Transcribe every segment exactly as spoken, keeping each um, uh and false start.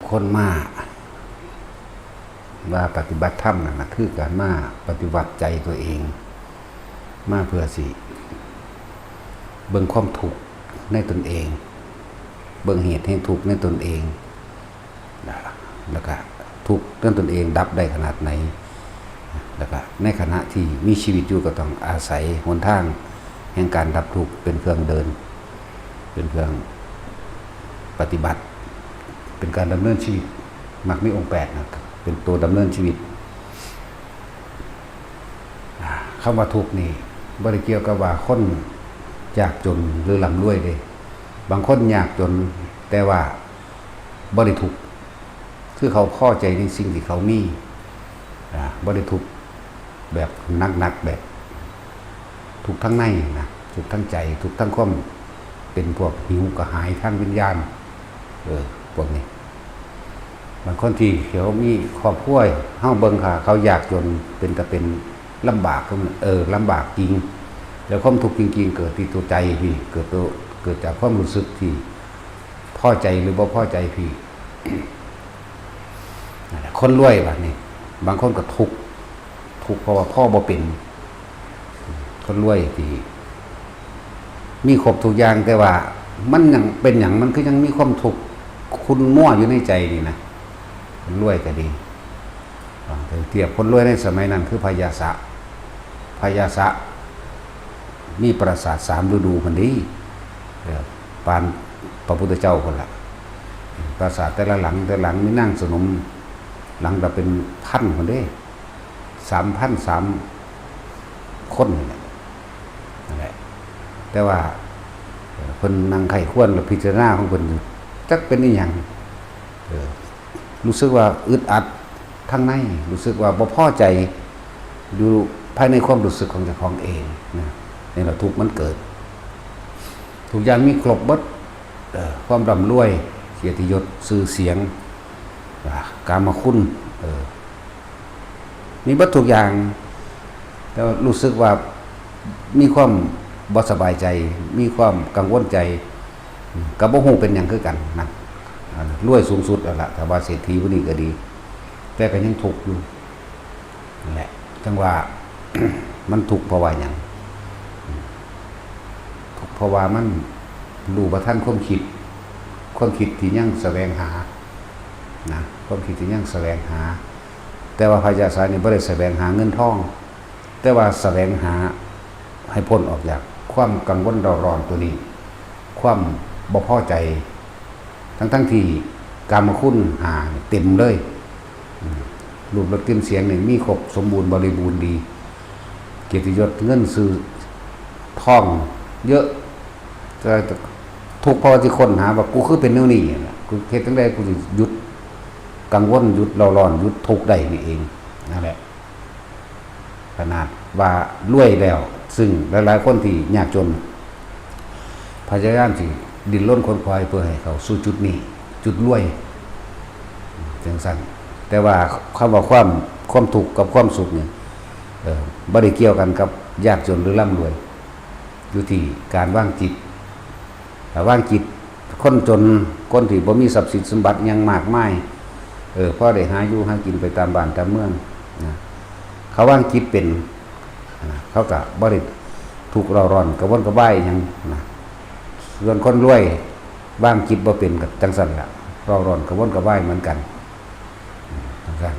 คนมาว่าปฏิบัติธรรมนั่นนะคือการมาปฏิบัติใจตัวเอง มาเพื่อสิเบิ่งความทุกข์ในตนเอง เบิ่งเหตุแห่งทุกข์ในตนเอง นะแล้วก็ทุกข์ในตนเองดับได้ขนาดไหน แล้วก็ในขณะที่มีชีวิตอยู่ก็ต้องอาศัยหนทางแห่งการดับทุกข์เป็นเครื่องเดิน เป็นเครื่องปฏิบัติ เป็นการดำเนินชีวิต มรรคมีองค์แปดนะเป็นตัวดำเนินชีวิต อ่าคำว่าทุกข์นี่บ่ได้เกี่ยวกับว่าคนยากจนหรือร่ำรวยเด้ บางคนยากจนแต่ว่าบ่ได้ทุกข์ คือเขาพอใจในสิ่งที่เขามี อ่าบ่ได้ทุกข์แบบหนักๆแบบ ทุกข์ทั้งในนะ ทุกข์ทั้งใจ ทุกข์ทั้งความเป็นพวกหิวกระหายทางวิญญาณ เออ พวกนี้ บางคนที่เขามีครอบครัว เฮาเบิ่งค่ะ เขายากจนเป็นแต่เป็นลำบาก เออ ลำบากจริง แล้วความทุกข์จริงๆ เกิดที่ตัวใจพี่ เกิดตัว เกิดจากความรู้สึกที่พอใจหรือบ่พอใจพี่ นั่นแหละ คนรวยบัดนี้ บางคนก็ทุกข์ ทุกข์เพราะว่าพอบ่เป็น คนรวยที่มีครบทุกอย่าง แต่ว่ามันยังเป็นหยัง มันคือยังมีความทุกข์ขุ่นมัวอยู่ในใจนี่นะ คนรวยก็ดี อ่า เทียบคนรวยในสมัยนั้นคือพญาสะ พญาสะ มีปราสาทสามฤดูพุ้นเด้ เออ ปานพระพุทธเจ้าพุ้นล่ะ ปราสาทแต่ละหลัง แต่ละหลังมีนางสนม หลังละเป็นพันพุ้นเด้ สามพันสามคนนี่แหละ นั่นแหละ แต่ว่า เอ่อ เพิ่นนั่งใคร่ครวญและพิจารณาของเพิ่นอยู่ จักเป็นอีหยัง เออ รู้สึกว่าอึดอัดทางใน รู้สึกว่าบ่พอใจ อยู่ภายในความรู้สึกของเจ้าของเองนะ นี่แหละทุกข์มันเกิด ทุกอย่างมีครบเบิด เอ่อ ความร่ำรวย เกียรติยศ ชื่อเสียง อ่า กามคุณ เออ มีเบิดทุกอย่าง แต่ว่ารู้สึกว่ามีความบ่สบายใจ มีความกังวลใจ อืม ก็บ่ฮู้เป็นหยังคือกันนะ อ่า รวยสูงสุดแล้วล่ะ ถ้าว่าเศรษฐีผู้นี้ก็ดี แต่ก็ยังทุกข์อยู่ นั่นแหละ จั่งว่า มันทุกข์เพราะว่าหยัง ทุกข์เพราะว่ามันรู้บ่ทันความคิด ความคิดที่ยังแสวงหา นะ ความคิดที่ยังแสวงหา แต่ว่าพญาสะนี่บ่ได้แสวงหาเงินทอง แต่ว่าแสวงหาให้พ้นออกจากความกังวลเร่าร้อนตัวนี้ ความบ่พอใจ ทั้งๆที่กามคุณห้านี่เต็มเลย อืม รูปรสกลิ่นเสียงนี่มีครบสมบูรณ์บริบูรณ์ดี เกียรติยศเงินชื่อทองเยอะ แต่ทุกข์เพราะว่าที่ค้นหาว่ากูคือเป็นแนวนี้น่ะ กูเฮ็ดจั่งใดกูสิหยุดกังวล หยุดเร่าร้อน หยุดทุกข์ได้นี่เอง นั่นแหละ ขนาดว่ารวยแล้ว ซึ่งหลายๆคนที่ยากจน พยายามสิดิ้นรนขวนขวายเพื่อให้เข้าสู่จุดนี้ จุดรวย จั่งซั้น แต่ว่าคำว่าความ ความทุกข์กับความสุขนี่ เอ่อ บ่ได้เกี่ยวกันกับยากจนหรือร่ำรวย อยู่ที่การวางจิต ถ้าวางจิต คนจน คนที่บ่มีทรัพย์สินสมบัติหยังมากมาย เออ พอได้หาอยู่หากินไปตามบ้านตามเมืองนะ เขาวางจิตเป็นนะ เขาก็บ่ได้ทุกข์เร่าร้อนกระวนกระวายหยังนะ ส่วนคนรวยวางจิตบ่เป็นก็จั่งซั้นล่ะ เร่าร้อนกระวนกระวายเหมือนกัน จั่งซั้น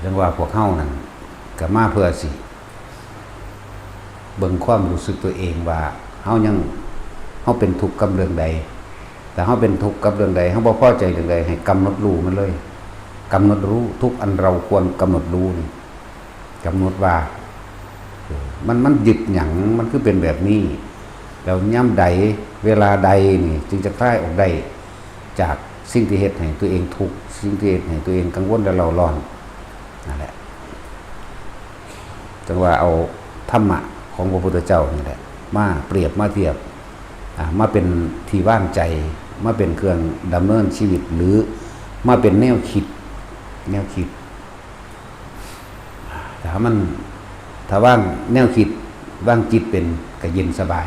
จั่งว่าพวกเฮานั่นก็มาเพื่อสิเบิ่งความรู้สึกตัวเองว่าเฮายัง เฮาเป็นทุกข์กับเรื่องใด ถ้าเฮาเป็นทุกข์กับเรื่องใด เฮาบ่พอใจเรื่องใด ให้กำหนดรู้มันเลย กำหนดรู้ทุกอันเราควรกำหนดรู้นี่ กำหนดว่า เออ มัน มันยึดหยัง มันคือเป็นแบบนี้ แล้วยามใด เวลาใดนี่ จึงจะคลายออกได้ จากสิ่งที่เฮ็ดให้ตัวเองทุกข์ สิ่งที่เฮ็ดให้ตัวเองกังวลและเร่าร้อน นั่นแหละ จั่งว่าเอาธรรมะของพระพุทธเจ้านี่แหละ มาเปรียบมาเทียบ อ่า มาเป็นที่วางใจ มาเป็นเครื่องดำเนินชีวิต หรือมาเป็นแนวคิด แนวคิด ถ้ามัน ถ้าวางแนวคิด วางจิตเป็น ก็เย็นสบาย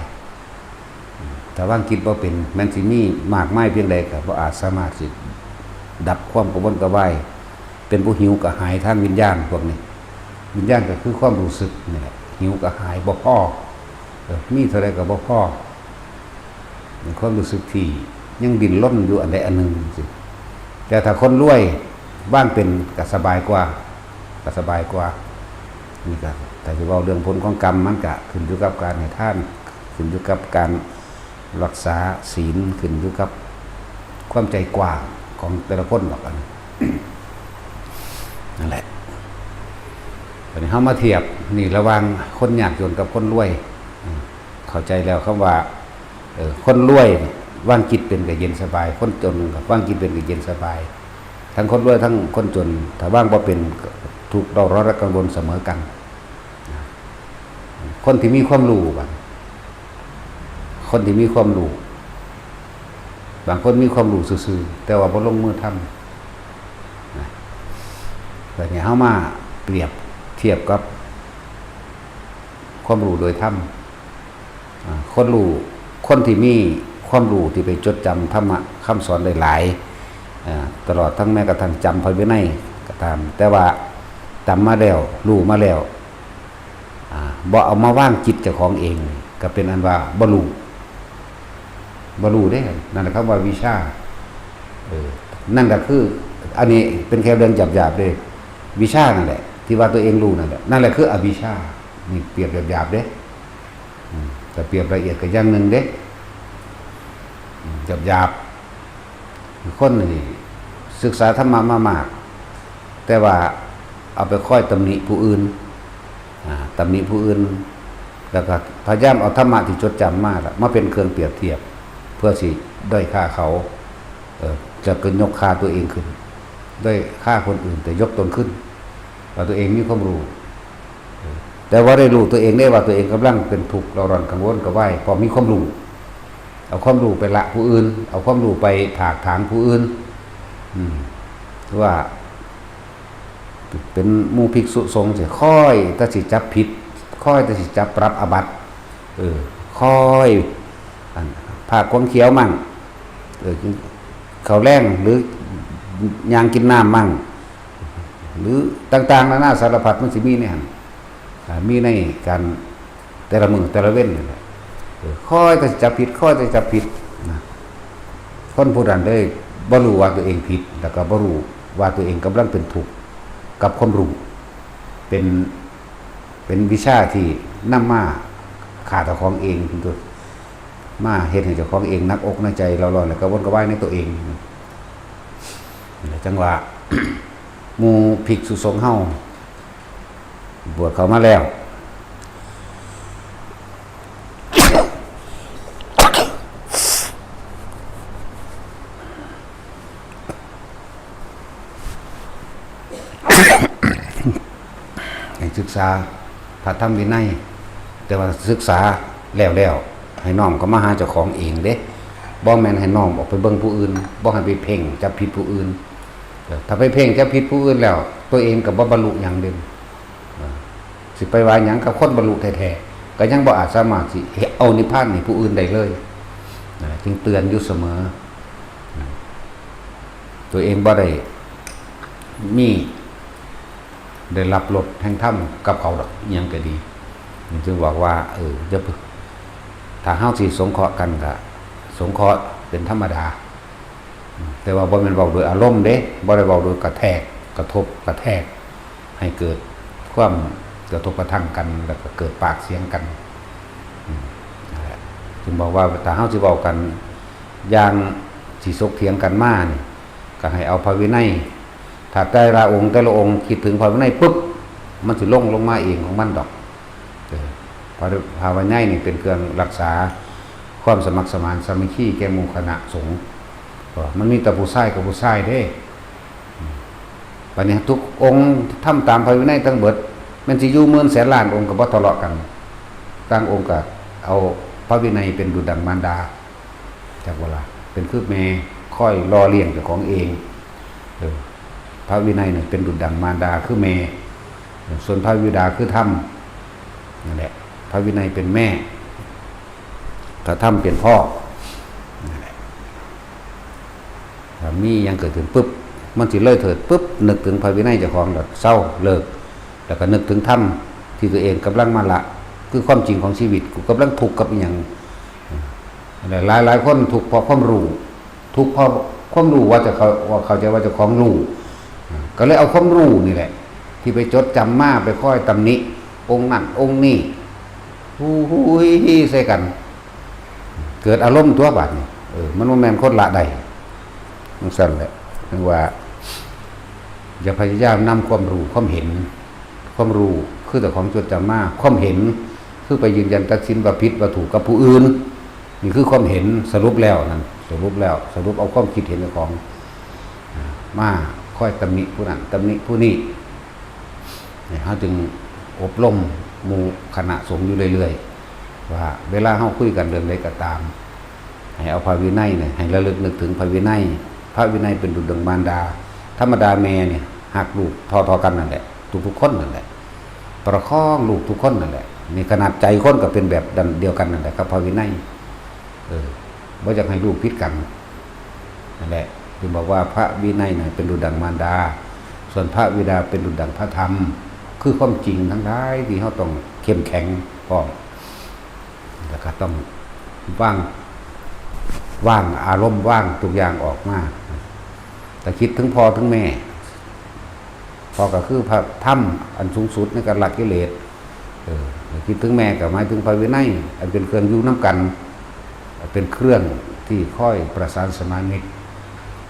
ถ้าวางจิตบ่เป็น แม้นสิมีมากมายเพียงใดก็บ่อาจสามารถสิดับความกระวนกระวาย เป็นผู้หิวกระหายทางวิญญาณพวกนี้ วิญญาณก็คือความรู้สึกนี่แหละ หิวกระหายบ่พอ เออ มีเท่าใดก็บ่พอ เป็นความรู้สึกที่ยังดิ้นรนอยู่อันใดอันหนึ่งจังซี้ แต่ถ้าคนรวยวางเป็นก็สบายกว่า ก็สบายกว่า นี่ก็ถ้าสิเว้าเรื่องผลของกรรม มันก็ขึ้นอยู่กับการให้ทาน ขึ้นอยู่กับการรักษาศีล ขึ้นอยู่กับความใจกว้างของแต่ละคนดอกอันนี้ นั่นแหละ ตอนนี้เฮามาเทียบนี่ระหว่างคนยากจนกับคนรวย อืม เข้าใจแล้วคำว่า เออ คนรวยนี่วางจิตเป็นก็เย็นสบาย คนจนก็วางจิตเป็นก็เย็นสบาย ทั้งคนรวยทั้งคนจน ถ้าวางบ่เป็นก็ทุกข์เร้าร้อนและกังวลเสมอกัน คนที่มีความรู้บัด คนที่มีความรู้ บางคนมีความรู้ซื่อๆ แต่ว่าบ่ลงมือทำนะ แบบนี้เฮามาเปรียบเทียบกับความรู้โดยธรรม อ่า คนรู้ คนที่มีความรู้ที่ไปจดจำธรรมะคำสอนได้หลาย อ่า ตลอดทั้งแม้กระทั่งจำพระวินัยก็ตาม แต่ว่าจำมาแล้ว รู้มาแล้ว อ่า บ่เอามาวางจิตเจ้าของเอง ก็เป็นอันว่าบ่รู้ บ่รู้เด้ นั่นแหละคำว่าวิชา เออ นั่นก็คือ อันนี้เป็นแค่เรื่องหยาบๆเด้ วิชานั่นแหละ ที่ว่าตัวเองรู้นั่นแหละ นั่นแหละคืออวิชชา นี่เปรียบหยาบๆเด้ อืม แต่เปรียบละเอียดก็อย่างหนึ่งเด้ อืม หยาบๆ คนนี่ศึกษาธรรมะมามาก แต่ว่าเอาไปคอยตำหนิผู้อื่น อ่า ตำหนิผู้อื่น แล้วก็พยายามเอาธรรมะที่จดจำมาล่ะ มาเป็นเครื่องเปรียบเทียบ เพื่อสิด้อยค่าเขา เออ จะเกินยกค่าตัวเองขึ้น ด้อยค่าคนอื่น แต่ยกตนขึ้น ว่าตัวเองมีความรู้ เออ แต่ว่าได้รู้ตัวเองได้ว่าตัวเองกำลังเป็นทุกข์เร่าร้อนกังวลกระวาย เพราะมีความรู้ เอาความรู้ไปละผู้อื่น เอาความรู้ไปถากถางผู้อื่น อืม ว่า เป็นหมู่ภิกษุสงฆ์สิ คอยแต่สิจับผิด คอยแต่สิจับปรับอาบัติ เออ คอย อัน ผ้าขวางเขียวมั่ง เออ ข้าวแลง หรือย่างกินน้ำมั่ง หรือต่างๆนานาสารพัดมันสิมีในหั่น อ่า มีในการแต่ละมื้อแต่ละเว็นนี่แหละ เออ คอยแต่สิจับผิด คอยแต่สิจับผิดนะ คนผู้นั้นเลยบ่รู้ว่าตัวเองผิด แล้วก็บ่รู้ว่าตัวเองกำลังเป็นทุกข์กับความรู้ เป็น เป็นวิชาที่นำมาฆ่าเจ้าของเอง เป็นตัวมาเฮ็ดให้เจ้าของเองหนักอกหนักใจ เร่าร้อนแล้วก็วนกระวายในตัวเอง นี่แหละจั่งว่า หมู่ภิกษุสงฆ์เฮา บวชเข้ามาแล้ว ให้ศึกษาพระธรรมวินัย แต่ว่าศึกษาแล้วแล้ว ให้น้อมเข้ามาหาเจ้าของเองเด้ บ่แม่นให้น้อมออกไปเบิ่งผู้อื่น บ่ให้ไปเพ่งจับผิดผู้อื่น ถ้าไปเพ่งจับผิดผู้อื่นแล้ว ตัวเองก็บ่บรรลุหยังเด้ สิไปว่าหยังกับคนบรรลุแท้ๆ ก็ยังบ่อาจสามารถสิเอานิพพานให้ผู้อื่นได้เลย นะ จึงเตือนอยู่เสมอ นะ ตัวเองบ่ได้มี ได้รับรสแห่งธรรมกับเขาดอก อิหยังก็ดี จึงบอกว่า เออ อย่าไป ถ้าเฮาสิสงเคราะห์กันก็สงเคราะห์เป็นธรรมดา แต่ว่าบ่แม่นเว้าโดยอารมณ์เด้ บ่ได้เว้าโดยกระแทก กระทบกระแทก ให้เกิดความกระทบกระทั่งกัน แล้วก็เกิดปากเสียงกัน อืม นั่นแหละ จึงบอกว่าถ้าเฮาสิเว้ากันอย่างสิถกเถียงกันมานี่ ก็ให้เอาพระวินัย ถ้าแต่ละองค์แต่ละองค์คิดถึงพระวินัยปุ๊บ มันสิลงลงมาเองของมันดอก เออ พระ พระวินัยนี่เป็นเครื่องรักษาความสมัครสมานสามัคคีแก่หมู่คณะสงฆ์ เพราะมันมีแต่ผู้ชายกับผู้ชายเด้ อืม บัดนี้ทุกองค์ทำตามพระวินัยทั้งเบิด แม่นสิอยู่หมื่นแสนล้านองค์ก็บ่ทะเลาะกัน ต่างองค์ก็เอาพระวินัยเป็นดุจดังมารดา จักว่าล่ะ เป็นคือแม่คอยหล่อเลี้ยงเจ้าของเอง เออ พระวินัยเนี่ยเป็นดุจดังมารดาคือแม่ ส่วนพระบิดาคือธรรม นั่นแหละ พระวินัยเป็นแม่ พระธรรมเป็นพ่อ มีหยังเกิดขึ้นปุ๊บ มันสิเลยเถิดปุ๊บ นึกถึงพระวินัยเจ้าของแล้วเซา เลิก แล้วก็นึกถึงธรรมที่ตัวเองกำลังมาละ คือความจริงของชีวิต กูกำลังทุกข์กับอิหยัง หลายหลายคนทุกข์เพราะความรู้ ทุกข์เพราะความรู้ว่าจะเขา ว่าเข้าใจว่าเจ้าของรู้ ก็เลยเอาความรู้นี่แหละ ที่ไปจดจำมาไปคอยตำหนิองค์นั่นองค์นี้ ฮู้ฮู้ฮี่ฮี่ใส่กัน เกิดอารมณ์ตัวบาดนี่ เออ มันบ่แม่นคนละได้ จั่งซั่นแหละ ถึงว่า อย่าพยายามนำความรู้ ความเห็น ความรู้คือเจ้าของจดจำมา ความเห็นคือไปยืนยันตัดสินว่าผิดว่าถูกกับผู้อื่น นี่คือความเห็น สรุปแล้วนั่น สรุปแล้ว สรุปเอาความคิดเห็นของ อ่า มาคอยตำหนิผู้นั้น ตำหนิผู้นี้ เนี่ย เขาจึงอบรมหมู่คณะสงฆ์อยู่เรื่อยๆ ว่าเวลาเขาคุยกันเรื่องใดก็ตาม ให้เอาพระวินัยเนี่ย ให้ระลึกนึกถึงพระวินัย พระวินัยเป็นดุจดังมารดา ธรรมดาแม่เนี่ย หักลูกทอๆกันนั่นแหละ ทุกๆคนนั่นแหละ ประคองลูกทุกคนนั่นแหละ นี่ขนาดใจคนก็เป็นแบบเดียวกันนั่นแหละครับ พระวินัย เออ บ่อยากให้ลูกผิดกัน นั่นแหละ จึงบอกว่าพระวินัยน่ะเป็นดุจดังมารดา ส่วนพระบิดาเป็นดุจดังพระธรรม คือความจริงทั้งหลายที่เราต้องเข้มแข็งพร้อม แล้วก็ต้องวาง วางอารมณ์ วางทุกอย่างออกมา แต่คิดถึงพ่อถึงแม่ พ่อก็คือพระธรรมอันสูงสุดในการละกิเลส เออ คิดถึงแม่ก็หมายถึงพระวินัย อันเป็นเครื่องอยู่นำกัน เป็นเครื่องที่คอยประสานสมานมิตร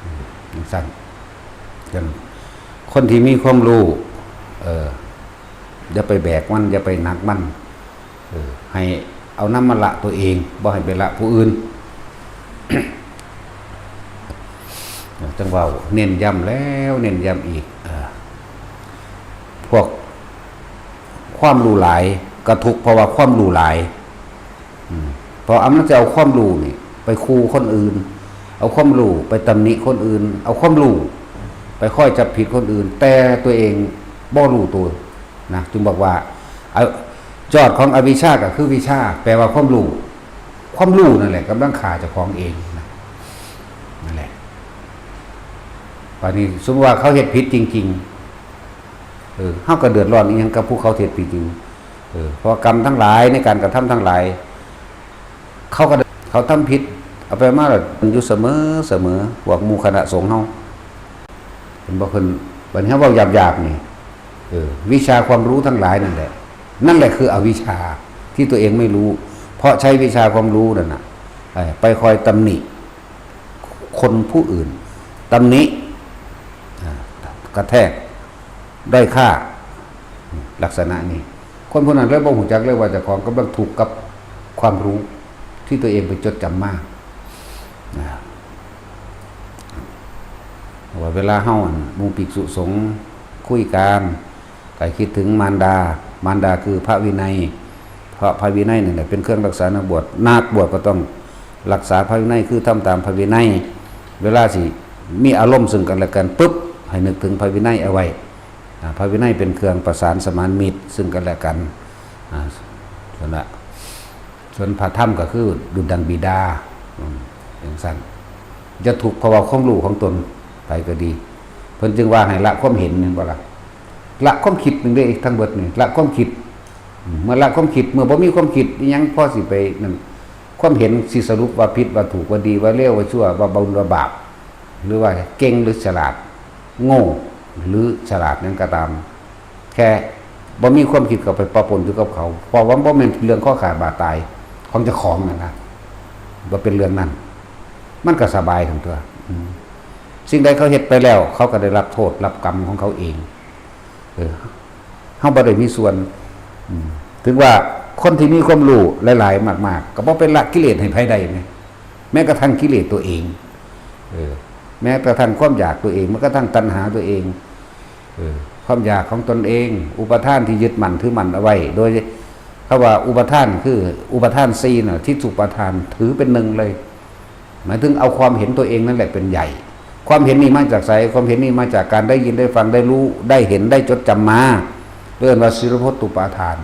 อืม จั่งซั่น จั่งคนที่มีความรู้ เออ อย่าไปแบกมัน อย่าไปหนักมัน เออ ให้เอานำมาละตัวเอง บ่ให้ไปละผู้อื่น จั่งเว้า เน้นย้ำแล้วเน้นย้ำอีก เออ พวกความรู้หลายก็ทุกข์เพราะว่าความรู้หลาย อืม เพราะอันมันจะเอาความรู้นี่ไปคู่คนอื่น เอาความรู้ไปตำหนิคนอื่น เอาความรู้ไปคอยจับผิดคนอื่น แต่ตัวเองบ่รู้ตัวนะ จึงบอกว่า เอา ยอดของอวิชชาก็คือวิชา แปลว่าความรู้ ความรู้นั่นแหละกำลังฆ่าเจ้าของเองนะ นั่นแหละ บาดนี้สมมุติว่าเขาเฮ็ดผิดจริงๆ เออ เฮาก็เดือดร้อนอิหยังกับผู้เขาเฮ็ดผิดจริง เออ เพราะกรรมทั้งหลายในการกระทำทั้งหลาย เขาก็ เขาทำผิด เอาไปมาแล้วอยู่เสมอ เสมอ พวกหมู่คณะสงฆ์เฮา เห็นบ่ เพิ่น บัดนี้เฮาเว้าหยาบๆ นี่ เออ วิชาความรู้ทั้งหลายนั่นแหละ นั่นแหละคืออวิชชาที่ตัวเองไม่รู้ เพราะใช้วิชาความรู้นั่นน่ะ เอ่อ ไปคอยตำหนิคนผู้อื่น ตำหนิ อ่า กระแทก ด้อยค่า ลักษณะนี้ คนผู้นั้นเลยบ่ฮู้จักเลยว่าเจ้าของกำลังทุกข์กับความรู้ที่ตัวเองไปจดจำมา นะ ว่าเวลาเฮา อั่น หมู่ภิกษุสงฆ์คุยกัน ก็คิดถึงมารดา มารดาคือพระวินัย เพราะพระวินัยนั่นแหละเป็นเครื่องรักษานักบวช นักบวชก็ต้องรักษาพระวินัย คือทำตามพระวินัย เวลาสิมีอารมณ์ซึ่งกันและกันปุ๊บ ให้นึกถึงพระวินัยเอาไว้ อ่า พระวินัยเป็นเครื่องประสานสมานมิตรซึ่งกันและกัน อ่า นั่นแหละ ส่วนพระธรรมก็คือดุจดังบิดา อืม จั่งซั่น อย่าทุกข์เพราะว่าความรู้ของตน ไปก็ดี เพิ่นจึงว่าให้ละความเห็น เห็นบ่ล่ะ ละความคิดนั่นเด้ ทั้งเบิดนี่ ละความคิด อืม เมื่อละความคิด เมื่อบ่มีความคิดอิหยังพอสิไปนั่น ความเห็นสิสรุปว่าผิดว่าถูกว่าดีว่าเลวว่าชั่วว่าบุญว่าบาป หรือว่าเก่งหรือฉลาด โง่หรือฉลาดนั้นก็ตาม แค่บ่มีความคิดเข้าไปปะปนอยู่กับเขา เพราะว่าบ่แม่นเรื่องข้อขาดบาดตายของเจ้าของนั่นนะ บ่เป็นเรื่องนั้น มันก็สบายของตัว อืม สิ่งใดเขาเฮ็ดไปแล้ว เขาก็ได้รับโทษรับกรรมของเขาเอง เออ เฮาบ่ได้มีส่วน อืม ถึงว่าคนที่มีความรู้หลายๆ มากๆ ก็บ่ไปละกิเลสให้ไผได้แหม แม้กระทั่งกิเลสตัวเอง เออ แม้กระทั่งความอยากตัวเอง แม้กระทั่งตัณหาตัวเอง เออ ความอยากของตนเอง อุปาทานที่ยึดมั่นถือมั่นเอาไว้ โดย คำว่าอุปาทานคืออุปาทานสี่น่ะ ทิฏฐุปาทาน ถือเป็นหนึ่งเลย หมายถึงเอาความเห็นตัวเองนั่นแหละเป็นใหญ่ ความเห็นนี้มาจากไส ความเห็นนี้มาจากการได้ยินได้ฟังได้รู้ได้เห็นได้จดจำมา เรียกว่าสีลพจน์อุปาทาน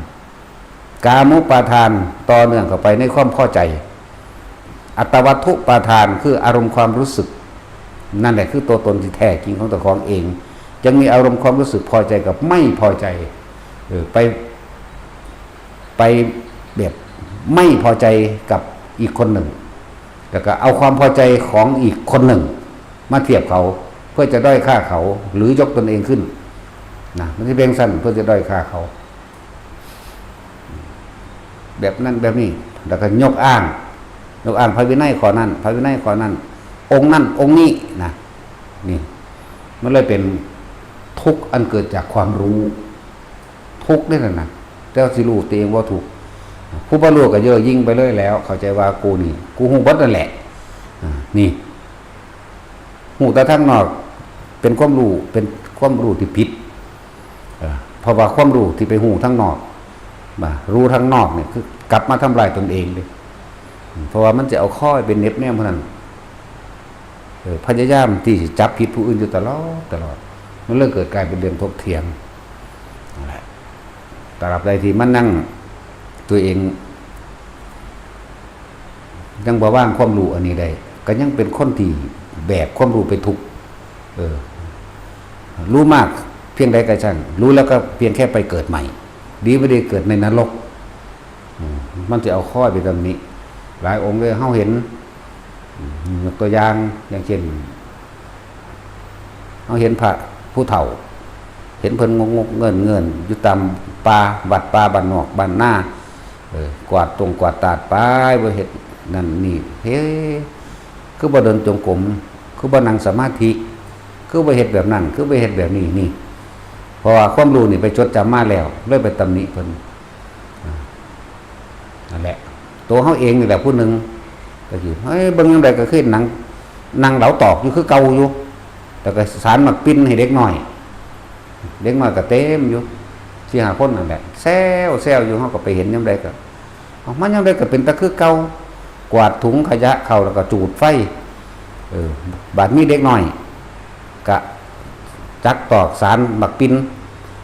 กามุปาทานต่อเนื่องเข้าไปในความพอใจ อัตตวัตถุปาทานคืออารมณ์ความรู้สึก นั่นแหละคือตัวตนที่แท้จริงของเจ้าของเอง จึงมีอารมณ์ความรู้สึกพอใจกับไม่พอใจ เออ ไป ไปแบบไม่พอใจกับอีกคนหนึ่ง แล้วก็เอาความพอใจของอีกคนหนึ่ง มาเทียบเขา เพื่อจะด้อยค่าเขา หรือยกตนเองขึ้น นะ มันจะเป็นสั้นเพื่อจะด้อยค่าเขา แบบนั้นแบบนี้ แล้วก็ยกอ้าง ยกอ้างพระวินัยข้อนั้น พระวินัยข้อนั้น องค์นั้นองค์นี้นะ นี่ มันเลยเป็นทุกข์อันเกิดจากความรู้ ทุกข์นี่แหละนะ แต่ว่าสิรู้ตัวเองว่าทุกข์ ผู้บ่รู้ก็เย่อหยิ่งไปเลยแล้ว เข้าใจว่ากูนี่ กูฮู้เบิดนั่นแหละ อ่า นี่ ฮู้แต่ทางนอก เป็นความรู้ เป็นความรู้ที่ผิด เอ่อ เพราะว่าความรู้ที่ไปฮู้ทางนอก มารู้ทางนอกเนี่ย คือกลับมาทำลายตนเองเลย เพราะว่ามันจะเอาข้อเป็นเหน็บแนมเท่านั้น เออ พยายามที่จะจับผิดผู้อื่นอยู่ตลอด ตลอด มันเลยเกิดกลายเป็นเรื่องถกเถียง นั่นแหละ ตราบใดที่มันนั่งตัวเอง ยังบ่วางความรู้อันนี้ได้ ก็ยังเป็นคนที่แบกความรู้ไปทุกข์ เออ รู้มากเพียงใดก็ช่าง รู้แล้วก็เพียงแค่ไปเกิดใหม่ ดีไม่ดีเกิดในนรก อืม มันจะเอาข้อไปตำหนิ หลายองค์เลย เฮาเห็น อืม ยกตัวอย่าง อย่างเช่น เฮาเห็นพระผู้เฒ่า เห็นเพิ่นงกๆเงินๆ อยู่ตามป่า วัดป่า บ้านนอก บ้านนา เออ กวาดตรงกวาดตาดไป บ่เฮ็ดนั่นนี่ เฮ้ คือบ่เดินจงกรม คือบ่นั่งสมาธิ คือบ่เฮ็ดแบบนั้น คือบ่เฮ็ดแบบนี้ นี่ เพราะว่าความรู้นี่ไปจดจำมาแล้ว เลยไปตำหนิเพิ่น อ่า นั่นแหละ ตัวเฮาเองนี่แหละผู้หนึ่ง ก็คือ เฮ้ย เบิ่งจั่งใดก็คือนั่ง นั่งเหลาตอกอยู่คือเก่าอยู่ แต่ก็สานหมากปิ้นให้เด็กน้อย เด็กน้อยก็เต็มอยู่ สี่ห้าคนนั่นแหละ แซวแซวอยู่ เฮาก็ไปเห็นยามใดก็ ออกมายามใดก็เป็นตาคือเก่า กวาดถุงขยะเข้าแล้วก็จูดไฟ เออ บาดมีเด็กน้อย กะจักตอกสานหมากปิ้น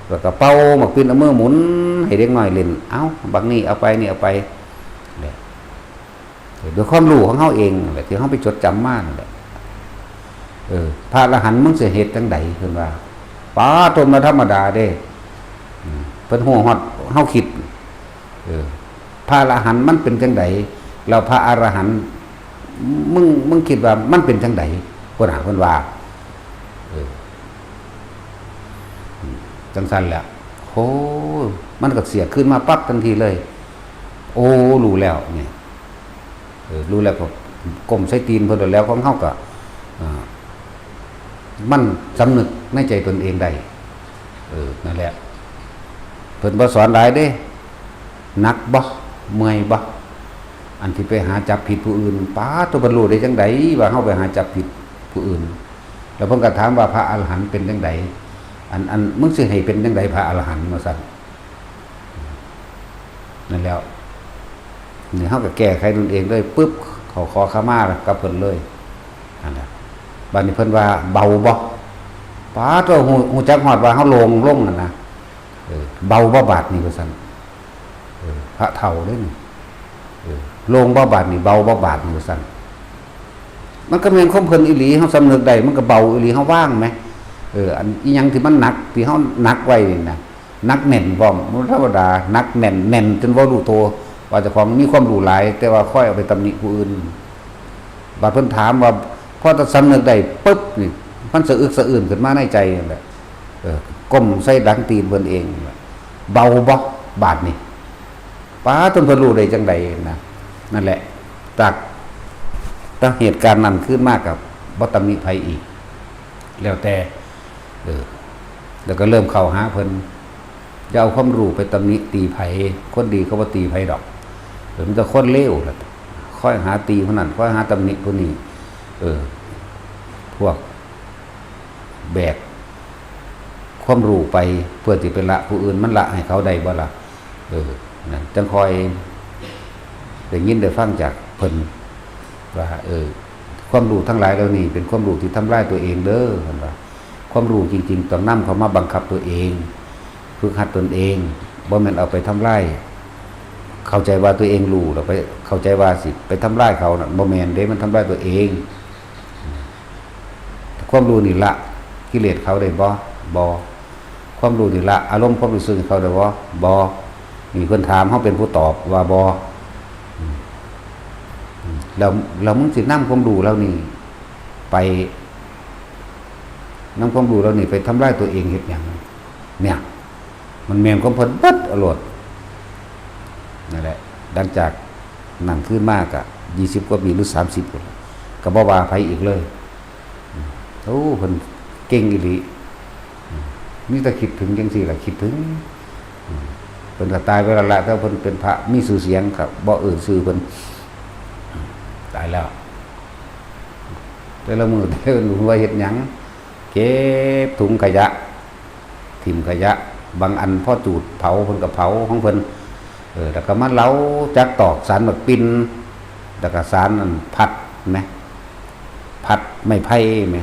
แล้วก็เป่าหมากปิ้น เอามือหมุนให้เด็กน้อยเล่น เอ้า บักนี่เอาไป นี่เอาไป เนี่ย ด้วยความรู้ของเฮาเองนั่นแหละ ที่เฮาไปจดจำมานั่นแหละ เออ พระอรหันต์มึงสิเฮ็ดจั่งใด เพิ่นว่า ปาโต บ่ธรรมดาเด้ อืม เพิ่นฮู้ฮอดเฮาคิด เออ พระอรหันต์มันเป็นจั่งใด แล้วพระอรหันต์ มึง มึงคิดว่ามันเป็นจั่งใด เพิ่นหา เพิ่นว่า เออ อืม จั่งซั่นแหละ โอ้ มันก็เสียคืนมาปั๊บทันทีเลย โอ้ รู้แล้ว เนี่ย เออ รู้แล้วก็ก้มใส่ตีนเพิ่นแล้ว ของเฮาก็ อ่า มันสำนึกในใจตนเองได้ เออ นั่นแหละ เพิ่นบ่สอนหลายเด้ หนักบ่ เมื่อยบ่ อันที่ไปหาจับผิดผู้อื่น ปาโต เพิ่นรู้ได้จั่งใดว่าเฮาไปหาจับผิดผู้อื่น แล้วเพิ่นก็ถามว่าพระอรหันต์เป็นจั่งใด อัน อัน มึงสิให้เป็นจั่งใดพระอรหันต์ ว่าซั่น นั่นแล้ว นี่เฮาก็แก้ไขตนเองเลย ปึ๊บ เขาขอขมากับเพิ่นเลย นั่นแหละ บัดนี้เพิ่นว่าเบาบ่ ปาโต ฮู้ ฮู้จักฮอดว่าเฮาโล่งลงนั่นนะ เออ เบาบ่บาดนี้ ว่าซั่น เออ พระเฒ่าเด้นี่ เออ โล่งบ่บาดนี้ เบาบ่บาดนี้ ว่าซั่น มันก็แม่นความเพิ่นอีหลี เฮาสำนึกได้ มันก็เบาอีหลี เฮาวางแหม เออ อันอิหยังที่มันหนัก ที่เฮาหนักไว้นี่นะ หนักแน่นพร้อม บ่ธรรมดา หนักแน่น แน่นจนบ่รู้ตัว ว่าเจ้าของมีความรู้หลาย แต่ว่าคอยเอาไปตำหนิผู้อื่น บาดเพิ่นถามว่า พอจะสำนึกได้ปุ๊บนี่ มันสะอึกสะอื้นขึ้นมาในใจนั่นแหละ เออ ก้มใส่หลังตีนเพิ่นเองนั่นแหละ เบาบ่บาดนี่ ปาโต เพิ่นรู้ได้จั่งใดนะ นั่นแหละ จาก จากเหตุการณ์นั้นขึ้นมาก็บ่ตำหนิไผอีก แล้วแต่ เออ แล้วก็เริ่มเข้าหาเพิ่น อย่าเอาความรู้ไปตำหนิตีไผ คนดีเขาบ่ตีไผดอก เออ มีแต่คนเลวล่ะ คอยหาตีผู้นั้น คอยหาตำหนิผู้นี้ เออ พวกแบกความรู้ไปเพื่อสิไปละผู้อื่น มันละให้เขาได้บ่ล่ะ เออ นั่น จั่งค่อยได้ยินได้ฟังจากเพิ่นว่า เออ ความรู้ทั้งหลายเหล่านี้เป็นความรู้ที่ทำลายตัวเองเด้อ เพิ่นว่า ความรู้จริงๆ ต้องนำเข้ามาบังคับตัวเอง ฝึกหัดตนเอง บ่แม่นเอาไปทำลาย เข้าใจว่าตัวเองรู้ แล้วไปเข้าใจว่าสิไปทำลายเขาน่ะ บ่แม่นเด้ มันทำลายตัวเอง ความรู้นี่ละกิเลสเขาได้บ่ บ่ ความรู้นี่ละอารมณ์ความรู้สึกเขาได้บ่ บ่ นี่เพิ่นถาม เฮาเป็นผู้ตอบว่าบ่ อืม อืม แล้ว แล้วมึงสินำความรู้เหล่านี้ไป นำความรู้เหล่านี้ไปทำลายตัวเองเฮ็ดหยัง เนี่ย มันแม่นของเพิ่นเบิดเอาโลด นั่นแหละ หลังจากนั้นคืนมาก็ยี่สิบกว่าปีหรือสามสิบพุ้นล่ะ ก็บ่ว่าไผอีกเลย อืม โอ้ เพิ่นเก่งอีหลี อืม มีแต่คิดถึงจังซี่ล่ะ คิดถึง อืม เพิ่นก็ตายไปแล้วล่ะ แต่เพิ่นเป็นพระมีชื่อเสียง ก็บ่เอิ้นชื่อเพิ่น อืม ตายแล้ว แต่ละมื้อ แต่ละมื้อว่าเฮ็ดหยัง เก็บถุงขยะ ถิ่มขยะ บางอันพอจูดเผาเพิ่นก็เผาของเพิ่น เออ แล้วก็มาเหลาจักตอกสานหมากปิ่น แล้วก็สานอันพัดแหม พัดไม้ไผ่แหม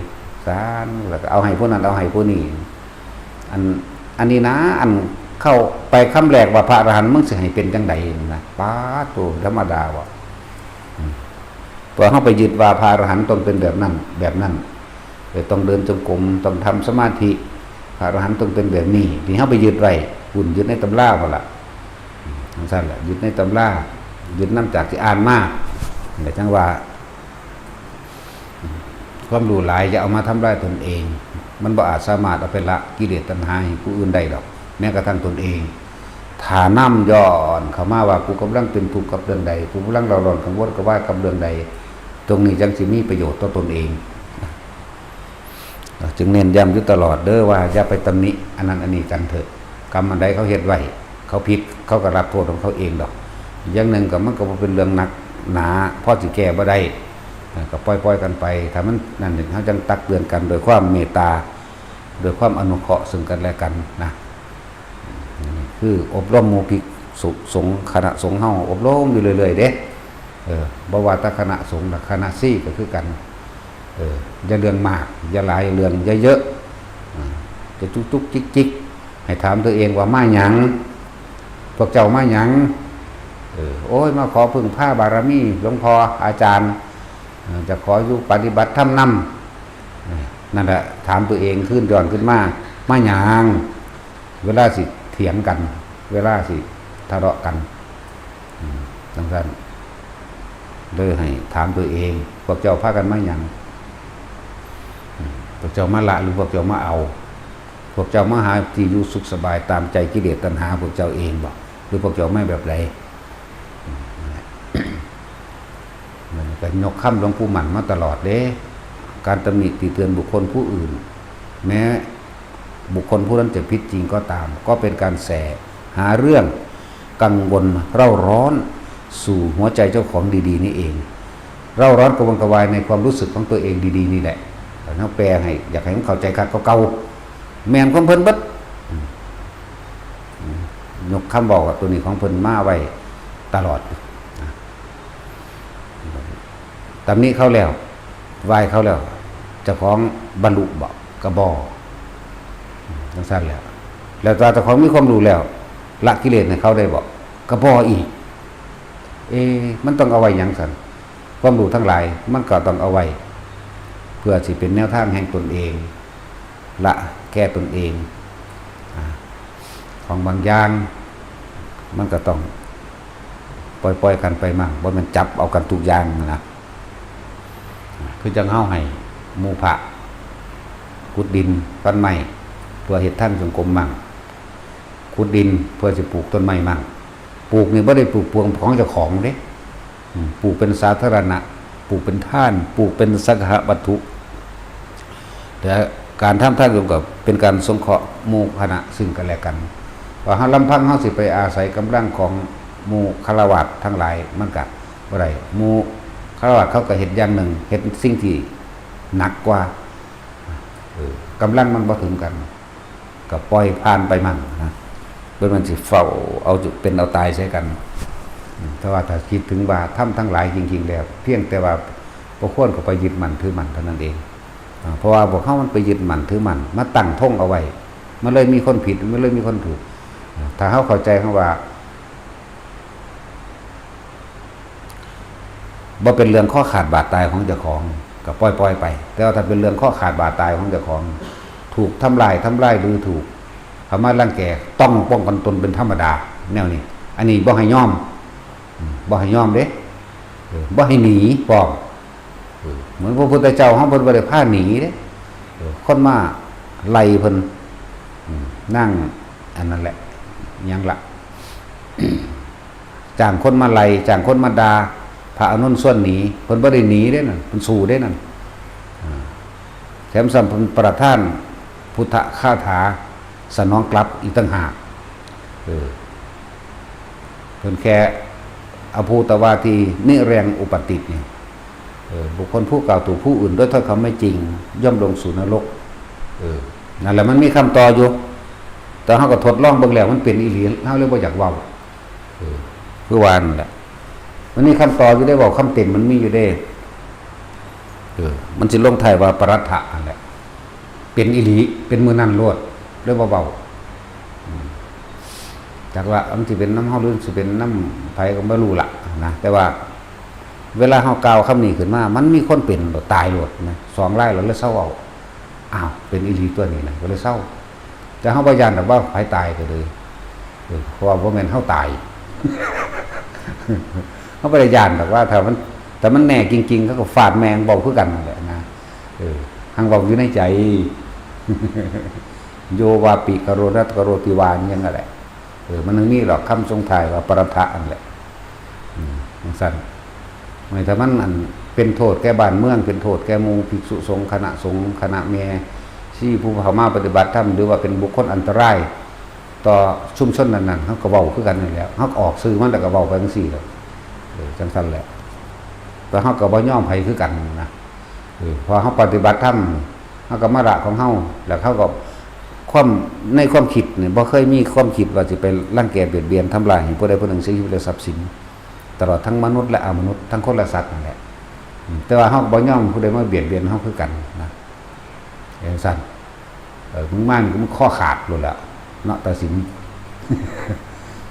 สาน แล้วก็เอาให้ผู้นั้น เอาให้ผู้นี้ อัน อันนี้นะ อันเข้าไปคำแรกว่าพระอรหันต์ มึงสิให้เป็นจังใดนะ ป๊าดโธ่ ธรรมดาบ่ อืม เพราะเฮาไปยึดว่าพระอรหันต์ต้องเป็นแบบนั้น แบบนั้น เออ ต้องเดินจงกรม ต้องทำสมาธิ พระอรหันต์ต้องเป็นแบบนี้ ที่เฮาไปยึดไว้ พุ้น ยึดในตำราพุ้นล่ะ อืม จังซั่นล่ะ ยึดในตำรา ยึดนำจากที่อ่านมา นี่แหละจั่งว่า อืม ความรู้หลายอย่าเอามาทำลายตนเอง มันบ่อาจสามารถเอาไปละกิเลสตัณหาให้ผู้อื่นได้ดอก แม้กระทั่งตนเอง ถ้านำย้อนเข้ามาว่า กูกำลังเป็นทุกข์กับเรื่องใด กูกำลังเร่าร้อนกังวลกระวายกับเรื่องใด ตรงนี้จั่งสิมีประโยชน์ต่อตนเอง จึงเน้นย้ำอยู่ตลอดเด้อว่าอย่าไปตำหนิอันนั้นอันนี้กันเถอะ กรรมอันใดเขาเฮ็ดไว้ เขาผิด เขาก็รับโทษของเขาเองดอก อย่างหนึ่งก็มันก็บ่เป็นเรื่องหนักหนา พอสิแก้บ่ได้ เอ่อ ก็ปล่อยๆกันไป ถ้ามันนั่นนี่ เฮาจั่งตักเตือนกันโดยความเมตตา โดยความอนุเคราะห์ซึ่งกันและกันนะ นี่คืออบรมหมู่ภิกษุสงฆ์ คณะสงฆ์เฮาอบรมอยู่เรื่อยๆเด้ เออ บ่ว่าแต่คณะสงฆ์นะ คณะชีก็คือกัน เออ อย่าเรื่องมาก อย่าหลายเรื่อง อย่าเยอะ อ่า จะจุกจุกจิกจิก ให้ถามตัวเองว่ามาหยัง พวกเจ้ามาหยัง เออ โอ้ย มาขอพึ่งพาบารมีหลวงพ่ออาจารย์ เออ จะขออยู่ปฏิบัติธรรมนำ เออ นั่นแหละ ถามตัวเองคืนย้อนขึ้นมา มาหยัง เวลาสิเถียงกัน เวลาสิทะเลาะกัน อืม จั่งซั่น เลยให้ถามตัวเอง พวกเจ้าพากันมาหยัง อืม พวกเจ้ามาละหรือพวกเจ้ามาเอา พวกเจ้ามาหาที่อยู่สุขสบายตามใจกิเลสตัณหาพวกเจ้าเองบ่ หรือพวกเจ้ามาแบบใด อืม นั่นแหละ มันก็ยกคำหลวงปู่มั่นมาตลอดเด้ การตำหนิติเตือนบุคคลผู้อื่น แม้บุคคลผู้นั้นจะผิดจริงก็ตาม ก็เป็นการแสหาเรื่องกังวลเร่าร้อนสู่หัวใจเจ้าของดีๆนี่เอง เร่าร้อนกระวนกระวายในความรู้สึกของตัวเองดีๆนี่แหละ แล้วแปลให้ อยากให้มันเข้าใจคักเก่าๆ แม่นของเพิ่นเบิด อืม อืม ยกคำเว้าตัวนี้ของเพิ่นมาไว้ตลอด นะ ตำหนิเขาแล้ว ไหว้เขาแล้ว เจ้าของบรรลุบ่ ก็บ่ จั่งซั่นแหละ แล้วถ้าเจ้าของมีความรู้แล้ว ละกิเลสให้เขาได้บ่ ก็บ่อีก เอ๊ะ มันต้องเอาไว้หยังซั่น ความรู้ทั้งหลาย มันก็ต้องเอาไว้ เพื่อสิเป็นแนวทางแห่งตนเอง ละแก่ตนเอง อ่า ของบางอย่าง มันก็ต้องปล่อยๆกันไปมั่ง บ่แม่นจับเอากันทุกอย่างนะ คือจั่งเฮาให้หมู่พระขุดดินฟันไม้ เพื่อเฮ็ดทางจงกรมมั่ง ขุดดินเพื่อสิปลูกต้นไม้มั่ง ปลูกนี่บ่ได้ปลูกเพื่อของเจ้าของเด้ อืม ปลูกเป็นสาธารณะ ปลูกเป็นทาน ปลูกเป็นสังฆวัตถุ แต่การทำทานร่วมกับเป็นการสงเคราะห์หมู่คณะซึ่งกันและกัน ว่าเฮาลำพังเฮาสิไปอาศัยกำลังของหมู่ฆราวาสทั้งหลาย มันก็บ่ได้ หมู่ฆราวาสเขาก็เฮ็ดอย่างหนึ่ง เฮ็ดสิ่งที่หนักกว่า เออ กำลังมันบ่ถึงกัน ก็ปล่อยผ่านไปมั่งนะ เพิ่นมันสิเฝ้าเอาจุเป็นเอาตายใส่กัน อืม แต่ว่าถ้าคิดถึงว่าธรรมทั้งหลายจริงๆแล้ว เพียงแต่ว่าบ่ควรเข้าไปยึดมั่นถือมั่นเท่านั้นเอง อ่า เพราะว่าพวกเฮามันไปยึดมั่นถือมั่น มาตั้งธงเอาไว้ มันเลยมีคนผิด มันเลยมีคนถูก อ่า ถ้าเฮาเข้าใจคำว่า บ่เป็นเรื่องคอขาดบาดตายของเจ้าของ ก็ปล่อยๆไป แต่ว่าถ้าเป็นเรื่องคอขาดบาดตายของเจ้าของ ถูกทำลาย ทำลายหรือถูกเขามารังแก ต้องป้องกันตนเป็นธรรมดา แนวนี้ อันนี้บ่ให้ยอม อืม บ่ให้ยอมเด้ เออ บ่ให้หนีพร้อม เออ เหมือนพระพุทธเจ้าเฮาเพิ่นบ่ได้พาหนีเด้ เออ คนมาไล่เพิ่น อืม นั่ง อันนั้นแหละ หยังละ จ้างคนมาไล่ จ้างคนมาด่า พระอานนท์ชวนหนี เพิ่นบ่ได้หนีเด้นั่น เพิ่นสู้เด้นั่น อ่า แถมซ้ำเพิ่นประทานพุทธคาถาสนองกลับอีกต่างหาก เออ เพิ่นแค่ อภูตวาทีนิแรงอุปาติตนี่ เออ บุคคลผู้กล่าวถูกผู้อื่นด้วยถ้อยคำไม่จริง ย่อมลงสู่นรก เออ นั่นแหละมันมีคำตอบอยู่ แต่เฮาก็ทดลองเบิ่งแล้วมันเป็นอีหลี เฮาเลยบ่อยากเว้า เออ คือว่านั่นแหละ มันมีคำตอบอยู่ได้ เว้าคำเต็มมันมีอยู่ได้ เออ มันสิลงท้ายว่าปรัตถะนั่นแหละ เป็นอีหลี เป็นมื้อนั้นโลด เลยบ่เว้า อืม จักว่ามันสิเป็นนำเฮาหรือสิเป็นนำไผก็บ่รู้ล่ะนะ แต่ว่าเวลาเฮากล่าวคำนี้ขึ้นมา มันมีคนเป็นโลด ตายโลดนะ สองรายแล้วเลยเซาเว้า อ้าว เป็นอีหลีตัวนี้นะ ก็เลยเซา แต่เฮาบ่ย้านดอกว่าไผตายก็เลย เออ เพราะว่าบ่แม่นเฮาตาย เฮาบ่ได้ย้านดอกว่าถ้ามัน ถ้ามันแน่จริงๆ เขาก็ฟาดแม่งเว้าคือกันนั่นแหละนะ เออ หังเว้าอยู่ในใจ โยวาปิกโรนัตกโรติวา นี่ยังนั่นแหละ เออ มันยังมีหรอกคำทรงท้ายว่าปรัตถะนั่นแหละ อืม จังซั่น ไม่ถ้ามันอันเป็นโทษแก่บ้านเมือง เป็นโทษแก่หมู่ภิกษุสงฆ์ คณะสงฆ์ คณะแม่ชีผู้เข้ามาปฏิบัติธรรม หรือว่าเป็นบุคคลอันตรายต่อชุมชนนั้นๆ เฮาก็เว้าคือกันนั่นแหละ เฮาก็ออกสื่อมันแล้วก็เว้าไปจังซี่แหละ เออ จังซั่นแหละ แต่เฮาก็บ่ยอมไผคือกันนะ เออ พอเฮาปฏิบัติธรรม เฮาก็มาละของเฮา แล้วเฮาก็ ความ ในความคิดเนี่ย บ่เคยมีความคิดว่าสิไปรังแกเบียดเบียนทำลายให้ผู้ใดผู้หนึ่งเสียชีวิตและทรัพย์สิน ตลอดทั้งมนุษย์และอมนุษย์ ทั้งคนและสัตว์นั่นแหละ อืม แต่ว่าเฮาก็บ่ยอมผู้ใดมาเบียดเบียนเฮาคือกันนะ จังซั่น เออ มึงมานี่มึงคอขาดโลดแหละ เนาะ ตัดสิน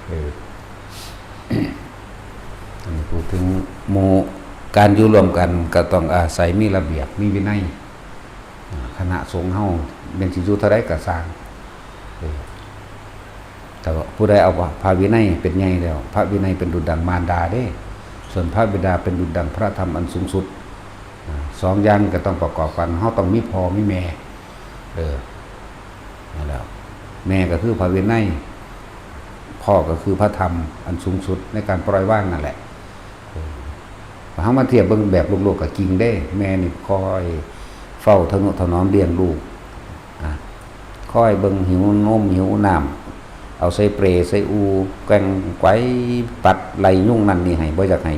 เออ อันนี้พูดถึงหมู่ การอยู่ร่วมกันก็ต้องอาศัยมีระเบียบ มีวินัย อ่า คณะสงฆ์เฮาแม่นสิอยู่เท่าใดก็ซ่าง เออ แต่ว่าผู้ใดเอาพระวินัยเป็นใหญ่แล้ว พระวินัยเป็นดุจดังมารดาเด้ ส่วนพระบิดาเป็นดุจดังพระธรรมอันสูงสุด อ่า สองอย่างก็ต้องประกอบกัน เฮาต้องมีพ่อมีแม่ เออ นั่นแหละ แม่ก็คือพระวินัย พ่อก็คือพระธรรมอันสูงสุดในการปล่อยวางนั่นแหละ เออ เฮามาเทียบเบิ่งแบบโลกๆ ก็จริงเด้ แม่นี่คอยเฝ้าทะนุถนอมเลี้ยงลูก อ่ะ คอยเบิ่งหิวนมหิวน้ำ เอาใส่เปรใส่อู แกว่งไกวปัดไล่ยุงนั่นนี่ให้ บ่อยากให้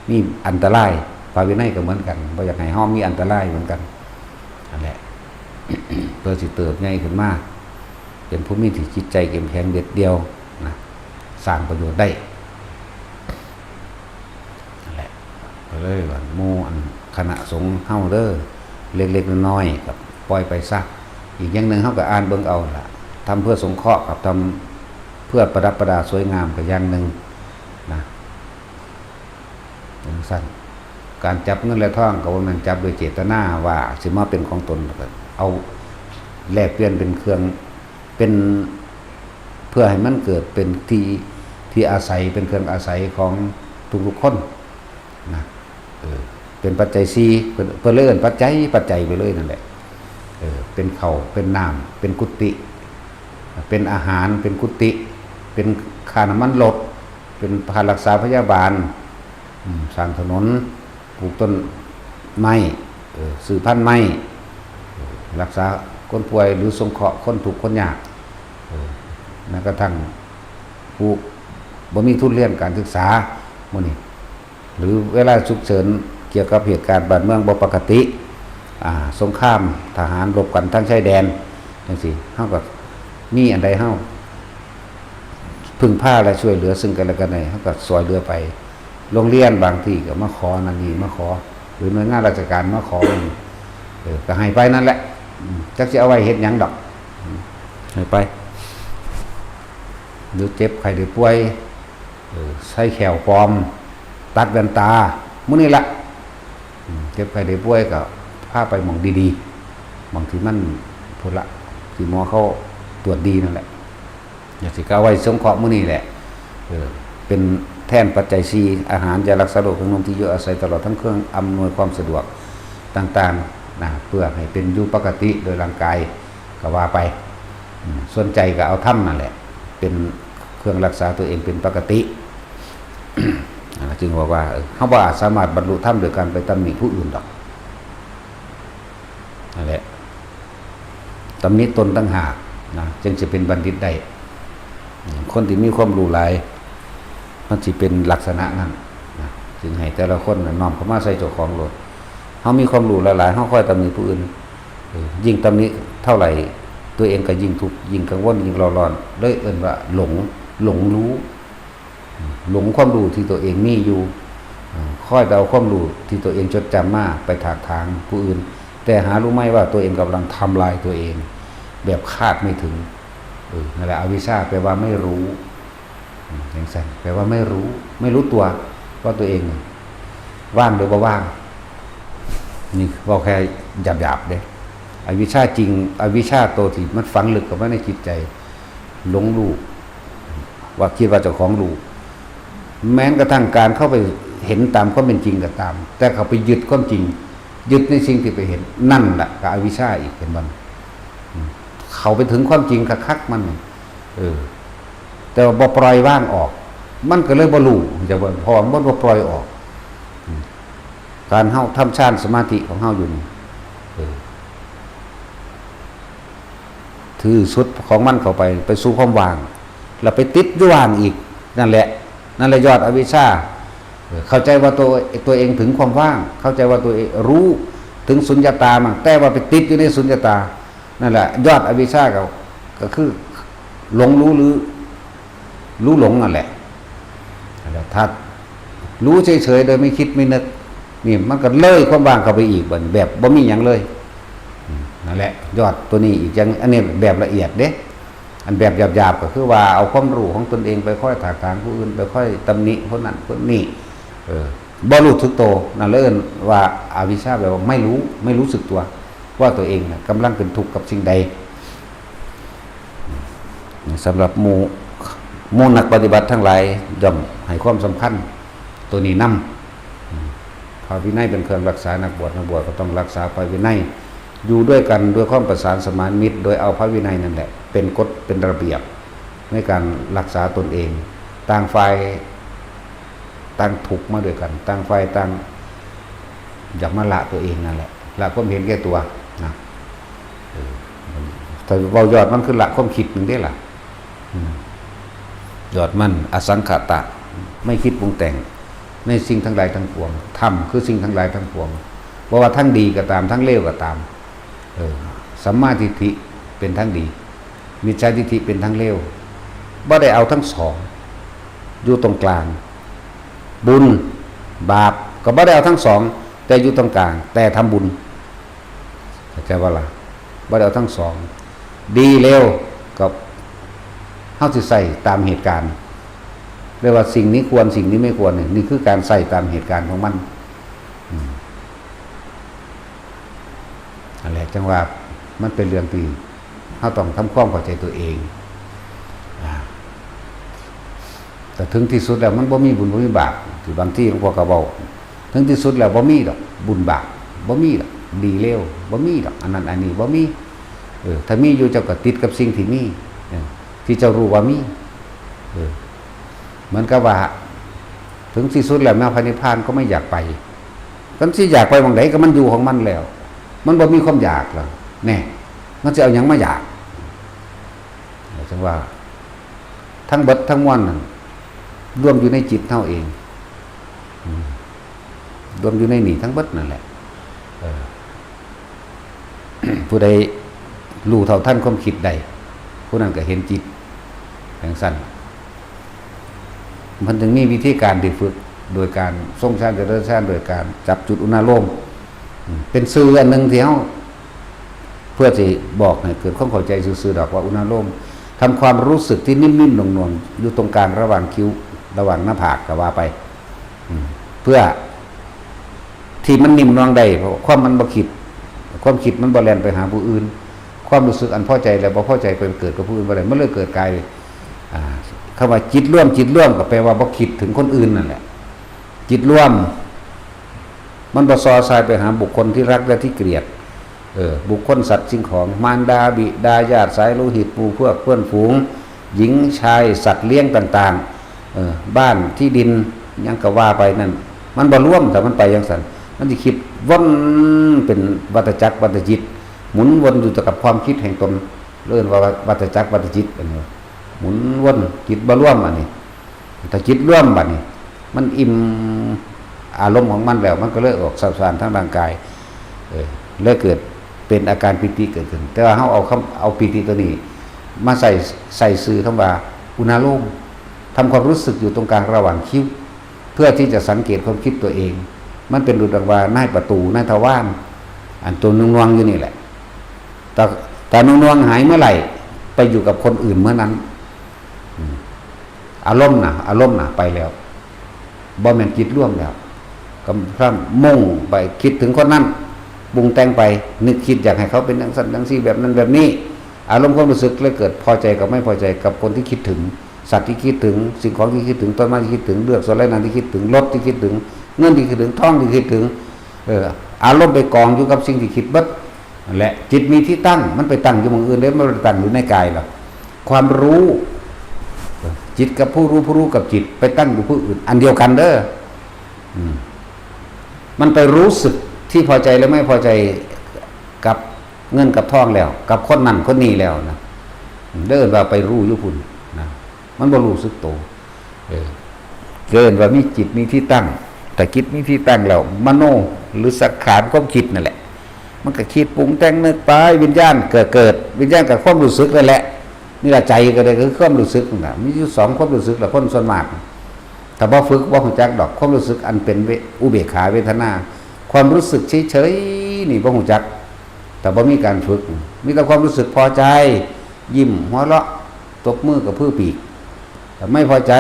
มีอันตราย พระวินัยก็เหมือนกัน บ่อยากให้เฮามีอันตรายเหมือนกัน นั่นแหละ เพื่อสิเติบใหญ่ขึ้นมา เป็นผู้มีที่จิตใจเข้มแข็งเด็ดเดี่ยวนะ สร้างประโยชน์ได้ นั่นแหละ ก็เลยว่าหมู่อันคณะสงฆ์เฮาเด้อ เล็กๆ น้อยๆ ก็ปล่อยไปซะ อีกอย่างหนึ่งเฮาก็อ่านเบิ่งเอาล่ะ ทำเพื่อสงเคราะห์กับทำเพื่อประดับประดาสวยงามก็อย่างหนึ่งนะ จังซั่น การจับเงินและทองก็บ่แม่นจับโดยเจตนาว่าสิมาเป็นของตน เอาแลกเปลี่ยนเป็นเครื่อง เป็น เพื่อให้มันเกิดเป็นที่ ที่อาศัย เป็นเครื่องอาศัยของทุกๆ คนนะ เออ เป็นปัจจัยสี่ เพิ่น เพิ่นเลยเอิ้นปัจจัย ปัจจัยไปเลยนั่นแหละ เออ เป็นข้าว เป็นน้ำ เป็นกุฏิ เป็นอาหาร เป็นกุฏิ เป็นค่าน้ำมันรถ เป็นค่ารักษาพยาบาล อืม สร้างถนน ปลูกต้นไม้ เออ ซื้อพันธุ์ไม้ เออ รักษาคนป่วยหรือสงเคราะห์คนทุกข์คนยาก เออ แม้กระทั่งผู้บ่มีทุนเรียนการศึกษา หมู่นี้ หรือเวลาฉุกเฉินเกี่ยวกับเหตุการณ์บ้านเมืองบ่ปกติ อ่า สงคราม ทหารรบกันทางชายแดน จังซี้ เฮาก็มีอันใดเฮา พึ่งพาและช่วยเหลือซึ่งกันและกันได้ เฮาก็ช่วยเหลือไป โรงเรียนบางที่ก็มาขอนั่นนี่ มาขอ หรือหน่วยงานราชการมาขอนั่นนี่ เออ ก็ให้ไปนั่นแหละ อืม จักสิเอาไว้เฮ็ดหยังดอก อืม ให้ไป หรือเจ็บไข้ได้ป่วย เออ ใส่แข้วปลอม ตัดแว่นตา หมู่นี้ละ อืม เจ็บไข้ได้ป่วยก็พาไปหม่องดีๆ หม่องที่มันพุ้นละ ที่หมอเขาตรวจดีนั่นแหละ อยากสิกล่าวไว้สงเคราะห์มื้อนี้แหละ เออ เป็นแทนปัจจัยสี่ อาหาร ยารักษาโรค เครื่องนุ่ง ที่อยู่อาศัย ตลอดทั้งเครื่องอำนวยความสะดวกต่างๆ นะ เพื่อให้เป็นอยู่ปกติโดยร่างกาย ก็ว่าไป อืม ส่วนใจก็เอาธรรมนั่นแหละ เป็นเครื่องรักษาตัวเองเป็นปกติ อ่า จึงบอกว่า เออ เฮาบ่อาจสามารถบรรลุธรรมโดยการไปตำหนิผู้อื่นดอก นั่นแหละ ตำหนิตนต่างหากนะ จึงจะเป็นบัณฑิตได้ อืม คนที่มีความรู้หลาย มันสิเป็นลักษณะนั้นนะ จึงให้แต่ละคนน่ะน้อมเข้ามาใส่เจ้าของโลด เฮามีความรู้หลายๆ เฮาค่อยตำหนิผู้อื่น เออ ยิ่งตำหนิเท่าไหร่ ตัวเองก็ยิ่งทุกข์ ยิ่งกังวล ยิ่งเร่าร้อน เลยเอิ้นว่าหลง หลงรู้ หลงความรู้ที่ตัวเองมีอยู่ อ่า คอยไปเอาความรู้ที่ตัวเองจดจำมาไปถากถางผู้อื่น แต่หารู้ไหมว่าตัวเองกำลังทำลายตัวเอง แบบคาดไม่ถึง เออ นั่นแหละ อวิชชาแปลว่าไม่รู้ อืม จังซั่น แปลว่าไม่รู้ ไม่รู้ตัวว่าตัวเองว่างหรือบ่ว่าง นี่เว้าแค่หยาบๆ เด้ อวิชชาจริง อวิชชาตัวที่มันฝังลึกเข้าไปในจิตใจ หลงรู้ ว่าคิดว่าเจ้าของรู้ แม้กระทั่งการเข้าไปเห็นตามความเป็นจริงก็ตาม แต่เขาไปยึดความจริง ยึดในสิ่งที่ไปเห็น นั่นแหละก็อวิชชาอีก เห็นบ่ อืม เขาไปถึงความจริงคักๆ มัน เออ แต่ว่าบ่ปล่อยวางออก มันก็เลยบ่รู้ จะบ่ เพราะว่ามันบ่ปล่อยออก อืม การเฮาทำฌานสมาธิของเฮาอยู่นี่ เออ ถือสุดของมันเข้าไป ไปสู่ความว่าง แล้วไปติดอยู่ว่างอีก นั่นแหละ นั่นแหละยอดอวิชชา เออ เข้าใจว่าตัว ตัวเองถึงความว่าง เข้าใจว่าตัวเองรู้ถึงสุญญตามัน แต่ว่าไปติดอยู่ในสุญญตา นั่นแหละ ยอดอวิชชาก็ ก็คือหลงรู้หรือรู้หลงนั่นแหละ นั่นแหละ ถ้ารู้เฉยๆ โดยไม่คิดไม่นึก นี่มันก็เลยความว่างเข้าไปอีก บัดนี้แบบบ่มีหยังเลย อืม นั่นแหละ ยอดตัวนี้อีกอย่าง อันนี้แบบละเอียดเด้ อันแบบหยาบๆ ก็คือว่าเอาความรู้ของตนเองไปค่อยถากถางผู้อื่น ไปค่อยตำหนิคนนั้นคนนี้ เออ บ่รู้สึกตัว นั่นเลยเอิ้นว่าอวิชชา แปลว่าไม่รู้ ไม่รู้สึกตัว ว่าตัวเองน่ะกำลังเป็นทุกข์กับสิ่งใด สำหรับหมู่ หมู่นักปฏิบัติทั้งหลายย่อมให้ความสำคัญตัวนี้นำ พระวินัยเป็นเครื่องรักษานักบวช นักบวชก็ต้องรักษาพระวินัย อยู่ด้วยกันด้วยความประสานสมานมิตร โดยเอาพระวินัยนั่นแหละ เป็นกฎเป็นระเบียบในการรักษาตนเอง ต่างฝ่ายต่างทุกข์มาด้วยกัน ต่างฝ่ายต่างอยากมาละตัวเองนั่นแหละ ละความเห็นแก่ตัวนะ เออ ถ้าเว้ายอดมันคือละความคิดนั่นเด้ล่ะ อืม ยอดมันอสังขตะ ไม่คิดปรุงแต่งในสิ่งทั้งหลายทั้งปวง ธรรมคือสิ่งทั้งหลายทั้งปวง บ่ว่าทั้งดีก็ตาม ทั้งเลวก็ตาม เออ สัมมาทิฏฐิเป็นทั้งดี มิจฉาทิฏฐิเป็นทั้งเลว บ่ได้เอาทั้งสอง อยู่ตรงกลาง บุญ บาป ก็บ่ได้เอาทั้งสอง แต่อยู่ตรงกลาง แต่ทำบุญ เข้าใจบ่ล่ะ บ่ได้เอาทั้งสอง ดีเลวก็เฮาสิใส่ตามเหตุการณ์ เรียกว่าสิ่งนี้ควร สิ่งนี้ไม่ควรเนี่ย นี่คือการใส่ตามเหตุการณ์ของมัน อืม นั่นแหละ จังว่ามันเป็นเรื่องที่เฮาต้องทำความเข้าใจตัวเอง อ่า แต่ถึงที่สุดแล้วมันบ่มีบุญบ่มีบาป ที่บางทีหลวงพ่อก็เว้า ถึงที่สุดแล้วบ่มีดอก บุญบาป บ่มีดอก ดีเลว บ่มีดอก อันนั้นอันนี้บ่มี เออ ถ้ามีอยู่เจ้าก็ติดกับสิ่งที่มี เออ ที่เจ้ารู้ว่ามี เออ เหมือนกับว่า ถึงที่สุดแล้วแม้พระนิพพานก็ไม่อยากไป คันสิอยากไปหม่องใดก็มันอยู่ของมันแล้ว มันบ่มีความอยากแล้ว แน่ มันสิเอาหยังมาอยาก จังว่า ทั้งเบิดทั้งมวลนั่น รวมอยู่ในจิตเฮาเอง อืม รวมอยู่ในนี่ทั้งเบิดนั่นแหละ เออ ผู้ใดรู้เท่าทันความคิดได้ ผู้นั้นก็เห็นจิต จังซั่น มันจึงมีวิธีการที่ฝึก โดยการทรงฌานเจริญฌาน โดยการจับจุดอุณาโลม อืม เป็นสื่ออันหนึ่งที่เฮา เพื่อสิบอกให้เกิดความเข้าใจซื่อๆดอกว่าอุณาโลม ทำความรู้สึกที่นิ่มๆหน่วงๆอยู่ตรงกลางระหว่างคิ้ว ระหว่างหน้าผากก็ว่าไป อืม เพื่อ ที่มันนิ่มนวลได้ เพราะความมันบ่คิด ความคิดมันบ่แล่นไปหาผู้อื่น ความรู้สึกอันพอใจและบ่พอใจไปเกิดกับผู้อื่นบ่ได้ มันเลยเกิดกาย อ่า คำว่าจิตรวม จิตรวมก็แปลว่าบ่คิดถึงคนอื่นนั่นแหละ จิตรวม มันบ่ส่อส่ายไปหาบุคคลที่รักและที่เกลียด เออ บุคคล สัตว์ สิ่งของ มารดา บิดา ญาติ สายโลหิต หมู่พวก เพื่อนฝูง หญิง ชาย สัตว์เลี้ยงต่างๆ เออ บ้าน ที่ดิน หยังก็ว่าไปนั่น มันบ่รวม ถ้ามันไปจั่งซั้น มันสิคิดวนเป็นวัฏจักรวัฏจิต หมุนวนอยู่แต่กับความคิดแห่งตน เรียกว่าวัฏจักรวัฏจิต อันนี้ หมุนวน จิตบ่รวม อันนี้ ถ้าจิตรวมบัดนี้ มันอิ่มอารมณ์ของมันแล้ว มันก็เลยออกสารทางร่างกาย เออ เลยเกิดเป็นอาการปีติเกิดขึ้น แต่ว่าเฮาเอาคำ เอาปีติตัวนี้ มาใส่ ใส่ชื่อคำว่าอุณาโลม ทำความรู้สึกอยู่ตรงกลางระหว่างคิ้ว เพื่อที่จะสังเกตความคิดตัวเอง มันเป็นรูปดังว่านายประตู นายทวาร อันตัวหน่วงๆอยู่นี่แหละ แต่ แต่หน่วงๆหายเมื่อไหร่ ไปอยู่กับคนอื่นเมื่อนั้น อืม อารมณ์น่ะ อารมณ์น่ะ ไปแล้ว บ่แม่นจิตรวมแล้ว ก็พร่ำมุ่งไปคิดถึงคนนั้น ปรุงแต่งไป นึกคิดอยากให้เขาเป็นจั่งซั้นจั่งซี้ แบบนั้นแบบนี้ อารมณ์ความรู้สึกเลยเกิดพอใจกับไม่พอใจกับคนที่คิดถึง สัตว์ที่คิดถึง สิ่งของที่คิดถึง ต้นไม้ที่คิดถึง เลือกสวนไร่นาที่คิดถึง รถที่คิดถึง เงินที่คิดถึง ทองที่คิดถึง เออ อารมณ์ไปกองอยู่กับสิ่งที่คิดเบิด นั่นแหละ จิตมีที่ตั้ง มันไปตั้งอยู่หม่องอื่นเด้ มันบ่ได้ตั้งอยู่ในกายหรอก ความรู้ จิตกับผู้รู้ ผู้รู้กับจิต ไปตั้งอยู่ผู้อื่น อันเดียวกันเด้อ อืม มันไปรู้สึกที่พอใจและไม่พอใจกับเงินกับทองแล้ว กับคนนั้นคนนี้แล้วนะ เด้อ ว่าไปรู้อยู่พุ้นนะ มันบ่รู้สึกโต เออ เกินว่ามีจิตมีที่ตั้ง แต่จิตมีที่ตั้งแล้ว มโน หรือสังขารความคิดนั่นแหละ มันก็คิดปรุงแต่งนึกไป วิญญาณก็เกิด วิญญาณกับความรู้สึกนั่นแหละ นี่ละใจก็ได้คือความรู้สึกนั่นน่ะ มีอยู่สองความรู้สึกละ คนส่วนมาก ถ้าบ่ฝึกบ่ฮู้จักดอก ความรู้สึกอันเป็นเว- อุเบกขาเวทนา ความรู้สึกเฉยๆนี่บ่ฮู้จัก แต่บ่มีการฝึก มีแต่ความรู้สึกพอใจ ยิ้ม หัวเราะ ตบมือกระพือปีก แต่ไม่พอใจ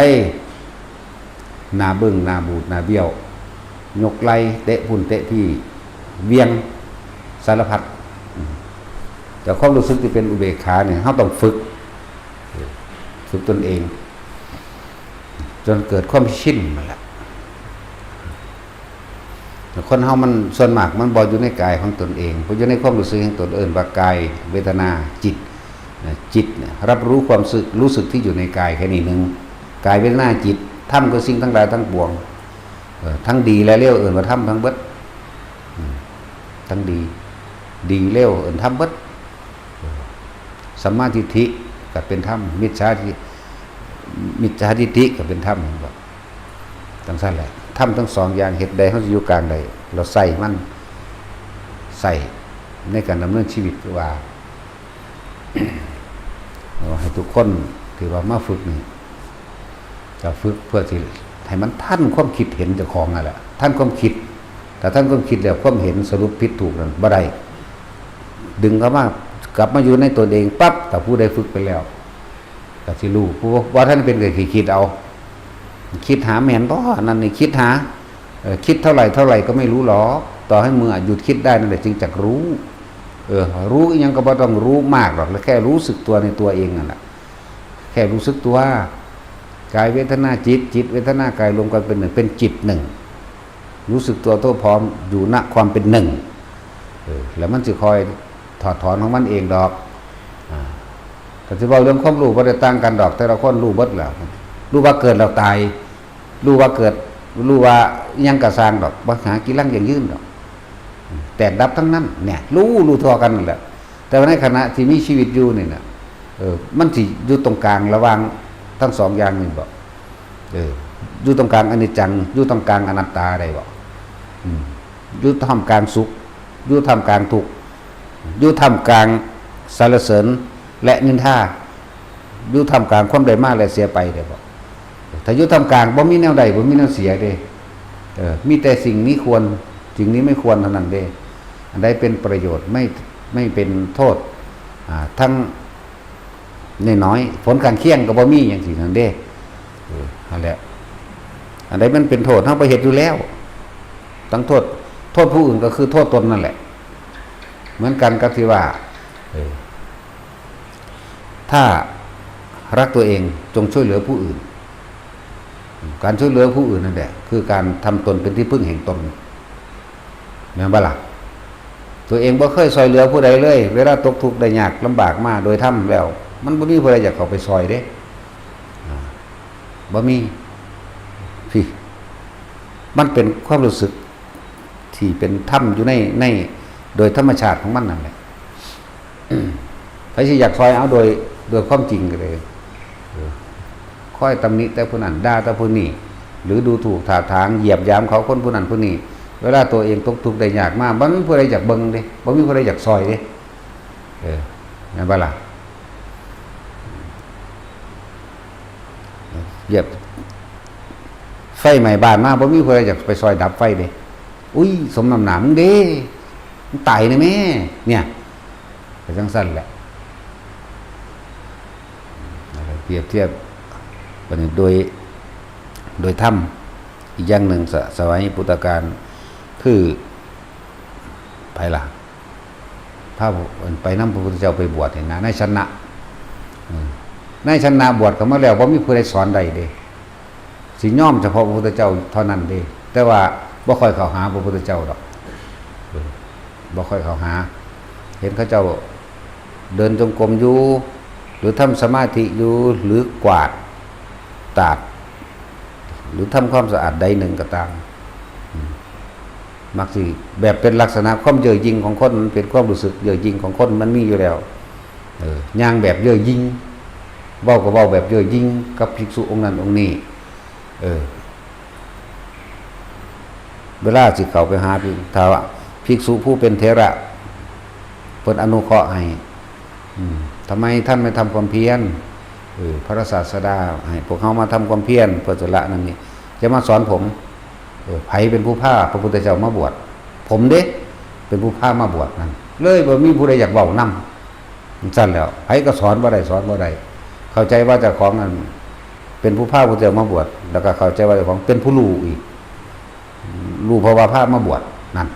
หน้าบึ้ง หน้าบูด หน้าเบี้ยว ยกไหล่ เตะพุ้นเตะพี้ เหวี่ยง สารพัด อืม แต่ความรู้สึกที่เป็นอุเบกขาเนี่ย เราต้องฝึก ฝึกตนเอง จนเกิดความชินนั่นแหละ คนเฮามันส่วนมากมันบ่อยู่ในกายของตนเอง บ่อยู่ในความรู้สึกของตน เอิ้นว่ากายเวทนาจิต นะ จิตเนี่ยรับรู้ความสึก รู้สึกที่อยู่ในกายแค่นี้หนึ่ง กายเวทนาจิต ธรรมคือสิ่งทั้งหลายทั้งปวง เออ ทั้งดีและเลว เอิ้นว่าธรรมทั้งเบิด อืม ทั้งดี ดีเลว เอิ้นธรรมเบิด เออ สัมมาทิฏฐิก็เป็นธรรม มิจฉาทิ- มิจฉาทิฏฐิก็เป็นธรรม เห็นบ่ จั่งซั้นแหละ ธรรมทั้งสองอย่าง เฮ็ดใดเฮาสิอยู่กลางใด เราใส่มัน ใส่ในการดำเนินชีวิต คือว่า เอาให้ทุกคนที่ว่ามาฝึกนี่ ก็ฝึกเพื่อสิให้มันทันความคิดเห็นเจ้าของนั่นแหละ ทันความคิด ถ้าทันความคิดแล้ว ความเห็นสรุปผิดถูกนั่นบ่ได้ ดึงเข้ามา กลับมาอยู่ในตนเองปั๊บ ถ้าผู้ใดฝึกไปแล้ว ก็สิรู้ ผู้บ่ทันเป็นก็สิคิดเอา คิดหาแม่นบ่ อันนั้นนี่คิดหา เออ คิดเท่าไหร่เท่าไหร่ก็ไม่รู้หรอก ต่อให้เมื่อหยุดคิดได้นั่นแหละจึงจักรู้ เออ รู้อิหยังก็บ่ต้องรู้มากหรอก แค่รู้สึกตัวในตัวเองนั่นแหละ แค่รู้สึกตัว กายเวทนาจิต จิตเวทนากายรวมกันเป็นหนึ่ง เป็นจิตหนึ่ง รู้สึกตัวทั่วพร้อมอยู่ณความเป็นหนึ่ง เออ แล้วมันสิคอยถอดถอนของมันเองดอก อ่า ก็สิเว้าเรื่องความรู้บ่ได้ต่างกันดอก แต่ละคนรู้เบิดแล้ว รู้ว่าเกิดแล้วตาย รู้ว่าเกิด รู้ว่าอิหยังก็ซ่างดอก บ่หากินรังยั่งยืนดอก แตกดับทั้งนั้น เนี่ย รู้ รู้ทั่วกันนั่นแหละ แต่ว่าในขณะที่มีชีวิตอยู่นี่น่ะ เออ มันสิอยู่ตรงกลางระหว่างทั้งสองอย่างนี่บ่ เออ อยู่ตรงกลางอนิจจัง อยู่ตรงกลางอนัตตาได้บ่ อืม อยู่ท่ามกลางสุข อยู่ท่ามกลางทุกข์ อยู่ท่ามกลางสรรเสริญและนินทา อยู่ท่ามกลางความได้มาและเสียไปได้บ่ ถ้าอยู่ท่ามกลางบ่มีแนวได้ บ่มีแนวเสียเด้ เออ มีแต่สิ่งนี้ควร สิ่งนี้ไม่ควรเท่านั้นเด้ อันใดเป็นประโยชน์ ไม่ ไม่เป็นโทษ อ่า ทั้งน้อยๆ ผลข้างเคียงก็บ่มีจั่งซี้นั่นเด้ เออ นั่นแหละ อันใดมันเป็นโทษ เฮาไปเฮ็ดอยู่แล้ว ทั้งโทษ โทษผู้อื่นก็คือโทษตนนั่นแหละ เหมือนกันกับที่ว่า เออ ถ้ารักตัวเองจงช่วยเหลือผู้อื่น การช่วยเหลือผู้อื่นนั่นแหละ คือการทำตนเป็นที่พึ่งแห่งตน แม่นบ่ล่ะ ตัวเองบ่เคยซอยเหลือผู้ใดเลย เวลาตกทุกข์ได้ยากลำบากมาโดยธรรมแล้ว มันบ่มีผู้ใดอยากเข้าไปซอยเด้ อ่า บ่มี พี่ มันเป็นความรู้สึกที่เป็นธรรมอยู่ใน ใน โดยธรรมชาติของมันนั่นแหละ ไผสิอยากซอยเอาโดย โดยความจริงก็เลย เออ คอยตำหนิแต่ผู้นั้น ด่าแต่ผู้นี้ หรือดูถูกถากถาง เหยียบหยามเขาคนผู้นั้นผู้นี้ เวลาตัวเองตกทุกข์ได้ยากมา บ่มีผู้ใดอยากเบิ่งเด้ บ่มีผู้ใดอยากซอยเด้ เออ แม่นบ่ล่ะ เหยียบไฟไหม้บ้านมา บ่มีผู้ใดอยากไปซอยดับไฟเด้ อุ้ย สมน้ำหน้ามึงเด้ มึงตายแน่แม่ เนี่ย ก็จั่งซั่นแหละ เปรียบเทียบ บัดนี้โดย โดยธรรม อีกอย่างหนึ่ง ส- สมัยพุทธกาล คือ ไผล่ะ พระ ไปนำพระพุทธเจ้าไปบวชนี่นะ นายชนะ อืม นายชนะบวชเข้ามาแล้ว บ่มีผู้ใดสอนได้เด้ สิยอมเฉพาะพระพุทธเจ้าเท่านั้นเด้ แต่ว่าบ่ค่อยเข้าหาพระพุทธเจ้าดอก เออ บ่ค่อยเข้าหา เห็นเขาเจ้าเดินจงกรมอยู่ หรือทำสมาธิอยู่ หรือกวาดตาด หรือทำความสะอาดใดหนึ่งก็ตาม อืม มักสิแบบเป็นลักษณะความเย่อหยิ่งของคน มันเป็นความรู้สึกเย่อหยิ่งของคน มันมีอยู่แล้ว เออ ย่างแบบเย่อหยิ่ง เว้าก็เว้าแบบเย่อหยิ่งกับภิกษุองค์นั้นองค์นี้ เออ เวลาสิเข้าไปหาภิ- ถ้าว่าภิกษุผู้เป็นเถระ เพิ่นอนุเคราะห์ให้ อืม ทำไมท่านไม่ทำความเพียร เออ พระศาสดาให้พวกเฮามาทำความเพียร เพื่อจะละนั่นนี่ จะมาสอนผม เออ ไผเป็นผู้พาพระพุทธเจ้ามาบวช ผมเด้ เป็นผู้พามาบวชนั่น เลยบ่มีผู้ใดอยากเว้านำ จั่งซั่นแล้ว ไผก็สอนบ่ได้ สอนบ่ได้ เข้าใจว่าเจ้าของนั่นเป็นผู้พาพระพุทธเจ้ามาบวช แล้วก็เข้าใจว่าเจ้าของเป็นผู้รู้อีก รู้เพราะว่าพามาบวชนั่น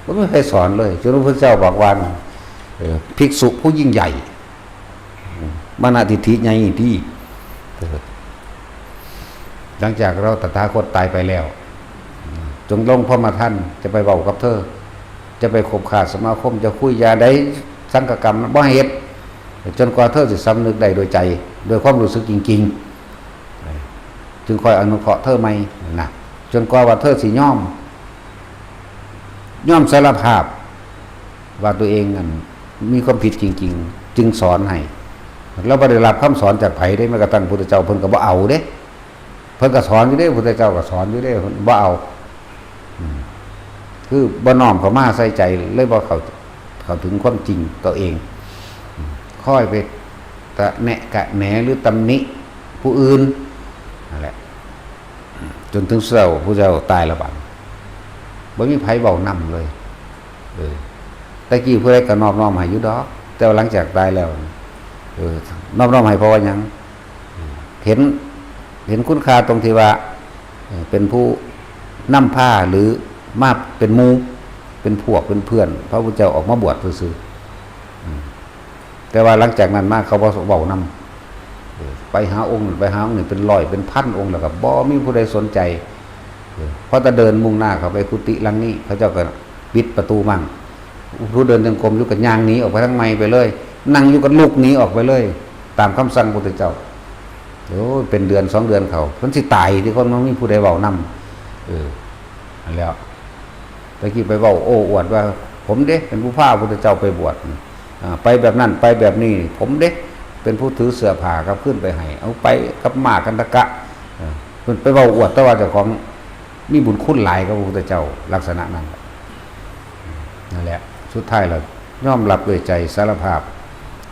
บ่มีใครสอนเลย จนพระพุทธเจ้าบอกว่า เอ่อ ภิกษุผู้ยิ่งใหญ่ มานะทิฏฐิใหญ่ดี เออ หลังจากเราตถาคตตายไปแล้ว จงลงพรหมทัน จะไปเว้ากับเธอ จะไปคบค้าสมาคม จะคุยยาใด สังฆกรรมบ่ให้เฮ็ด จนกว่าเธอสิสำนึกได้โดยใจ โดยความรู้สึกจริงๆ จึงค่อยอนุเคราะห์เธอใหม่นะ จนกว่าว่าเธอสิยอม ยอมสารภาพ ว่าตัวเองนั่นมีความผิดจริงๆ จึงสอนให้ แล้วบ่ได้รับคำสอนจากไผเด้ แม้กระทั่งพุทธเจ้าเพิ่นก็บ่เอาเด้ เพิ่นก็สอนอยู่เด้ พุทธเจ้าก็สอนอยู่เด้ เพิ่นบ่เอา อืม คือบ่น้อมเข้ามาใส่ใจ เลยบ่เข้า เข้าถึงความจริงตัวเอง อืม ค่อยไปตะแนะกะแหนหรือตำหนิผู้อื่น นั่นแหละ จนถึงเช้าผู้เจ้าตายละบัด บ่มีไผเว้านำเลย เออ แต่กี้ผู้ใดก็นอบน้อมให้อยู่ดอก แต่ว่าหลังจากตายแล้ว เออ นอบน้อมให้เพราะว่าหยัง เห็น เห็นคุณค่าตรงที่ว่า เออ เป็นผู้นำพาหรือมาเป็นหมู่ เป็นพวก เป็นเพื่อน พระพุทธเจ้าออกมาบวชซื่อๆ อืม แต่ว่าหลังจากนั้นมาเขาบ่เว้านำ เออ ไปหาองค์นั้นไปหาองค์นี้เป็นร้อยเป็นพันองค์ แล้วก็บ่มีผู้ใดสนใจ เออ พอแต่เดินมุ่งหน้าเข้าไปกุฏิหลังนี้ เขาเจ้าก็ปิดประตูมั่ง ผู้เดินจงกรมอยู่ก็ย่างหนีออกไปทางใหม่ไปเลย นั่งอยู่ก็ลุกหนีออกไปเลย ตามคำสั่งพระพุทธเจ้า โอ้ย เป็นเดือนสองเดือนเขา เพิ่นสิตายที่คนบ่มีผู้ใดเว้านำ เออ นั่นแหล้ว ตะกี้ไปเว้าโอ้อวดว่า ผมเด้เป็นผู้พาพระพุทธเจ้าไปบวช อ่า ไปแบบนั้นไปแบบนี้ ผมเด้เป็นผู้ถือเสื้อผ้ากลับคืนไปให้ เอาไปกับหมากกันทกะ เออ เพิ่นไปเว้าอวดแต่ว่าเจ้าของมีบุญคุณหลายกับพระพุทธเจ้า ลักษณะนั้นแหละ นั่นแหละ สุดท้ายแล้วยอมรับด้วยใจสารภาพ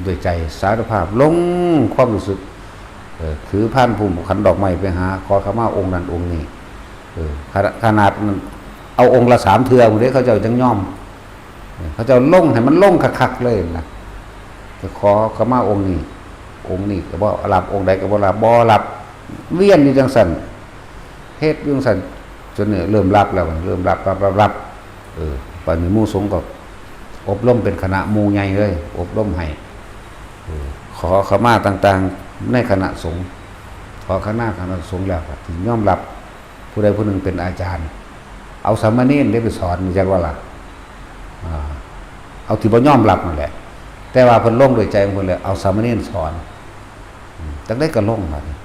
ด้วยใจสารภาพลงความรู้สึก เออ ถือพานพุ่มขันดอกไม้ไปหาขอขมาองค์นั้นองค์นี้ เออ ขนาด ขนาดมันเอาองค์ละสามเทื่อพุ้นเด้ เขาเจ้าจั่งยอม เออ เขาเจ้าลงให้มันลงคักๆเลยนะ จะขอขมาองค์นี้ องค์นี้ก็บ่รับ องค์ใดก็บ่รับ บ่รับ เวียนอยู่จั่งซั่น เฮ็ดอยู่จั่งซั่น จนเนี่ยเริ่มรับแล้ว เริ่มรับ รับ รับ รับ เออ บัดนี้หมู่สงฆ์ก็อบรมเป็นคณะหมู่ใหญ่เลย อบรมให้ เออ ขอขมาต่างๆ ในคณะสงฆ์ ขอขมาคณะสงฆ์แล้วก็ถึงยอมรับผู้ใดผู้หนึ่งเป็นอาจารย์ เอาสามเณรได้ไปสอน จักว่าล่ะ อ่า เอาที่บ่ยอมรับนั่นแหละ แต่ว่าเพิ่นลงด้วยใจของเพิ่นเลย เอาสามเณรสอน อืม จักได้ก็ลงบัดนี้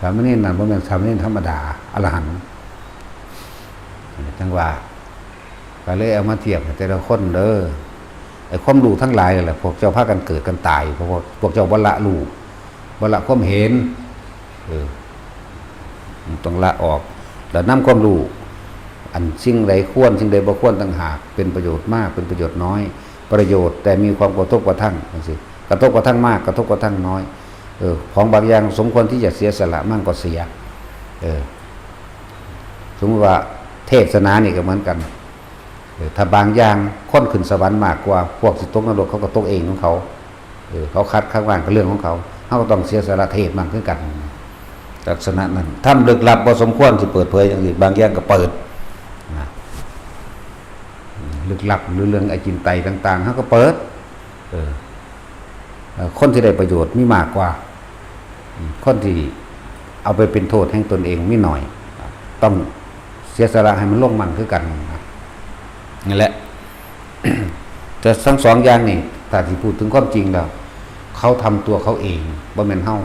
สามเณรนั่นบ่แม่นสามเณรธรรมดา อรหันต์ จังว่า ก็เลยเอามาเทียบให้แต่ละคนเด้อ ไอ้ความรู้ทั้งหลายนั่นแหละ พวกเจ้าพากันเกิดกันตาย เพราะว่าพวกเจ้าบ่ละรู้ บ่ละความเห็น เออ มันต้องละออก แล้วนำความรู้ อันสิ่งใดควร สิ่งใดบ่ควรต่างหาก เป็นประโยชน์มาก เป็นประโยชน์น้อย ประโยชน์แต่มีความกระทบกระทั่ง จังซี้ กระทบกระทั่งมาก กระทบกระทั่งน้อย เออ ของบางอย่างสมควรที่จะเสียสละมั่งก็เสีย เออ สมมุติว่าเทศนานี่ก็เหมือนกัน เออ ถ้าบางอย่างคนขึ้นสวรรค์มากกว่า พวกสิตกนรกเขาก็ตกเองของเขา เออ เขาคัดค้านก็เรื่องของเขา เขาก็ต้องเสียสละเทศมั่งคือกัน ลักษณะนั้น ธรรมลึกลับบ่สมควรสิเปิดเผยจังซี้ บางอย่างก็เปิด นะ อืม ลึกลับหรือเรื่องอจินไตยต่างๆ เขาก็เปิด เออ เอ่อ คนที่ได้ประโยชน์มีมากกว่า อืม คนที่เอาไปเป็นโทษแห่งตนเองมีน้อย ต้องเสียสละให้มันลงมั่งคือกันนะ นั่นแหละ แต่ทั้งสองอย่างนี่ ถ้าสิพูดถึงความจริงแล้ว เขาทำตัวเขาเอง บ่แม่นเฮา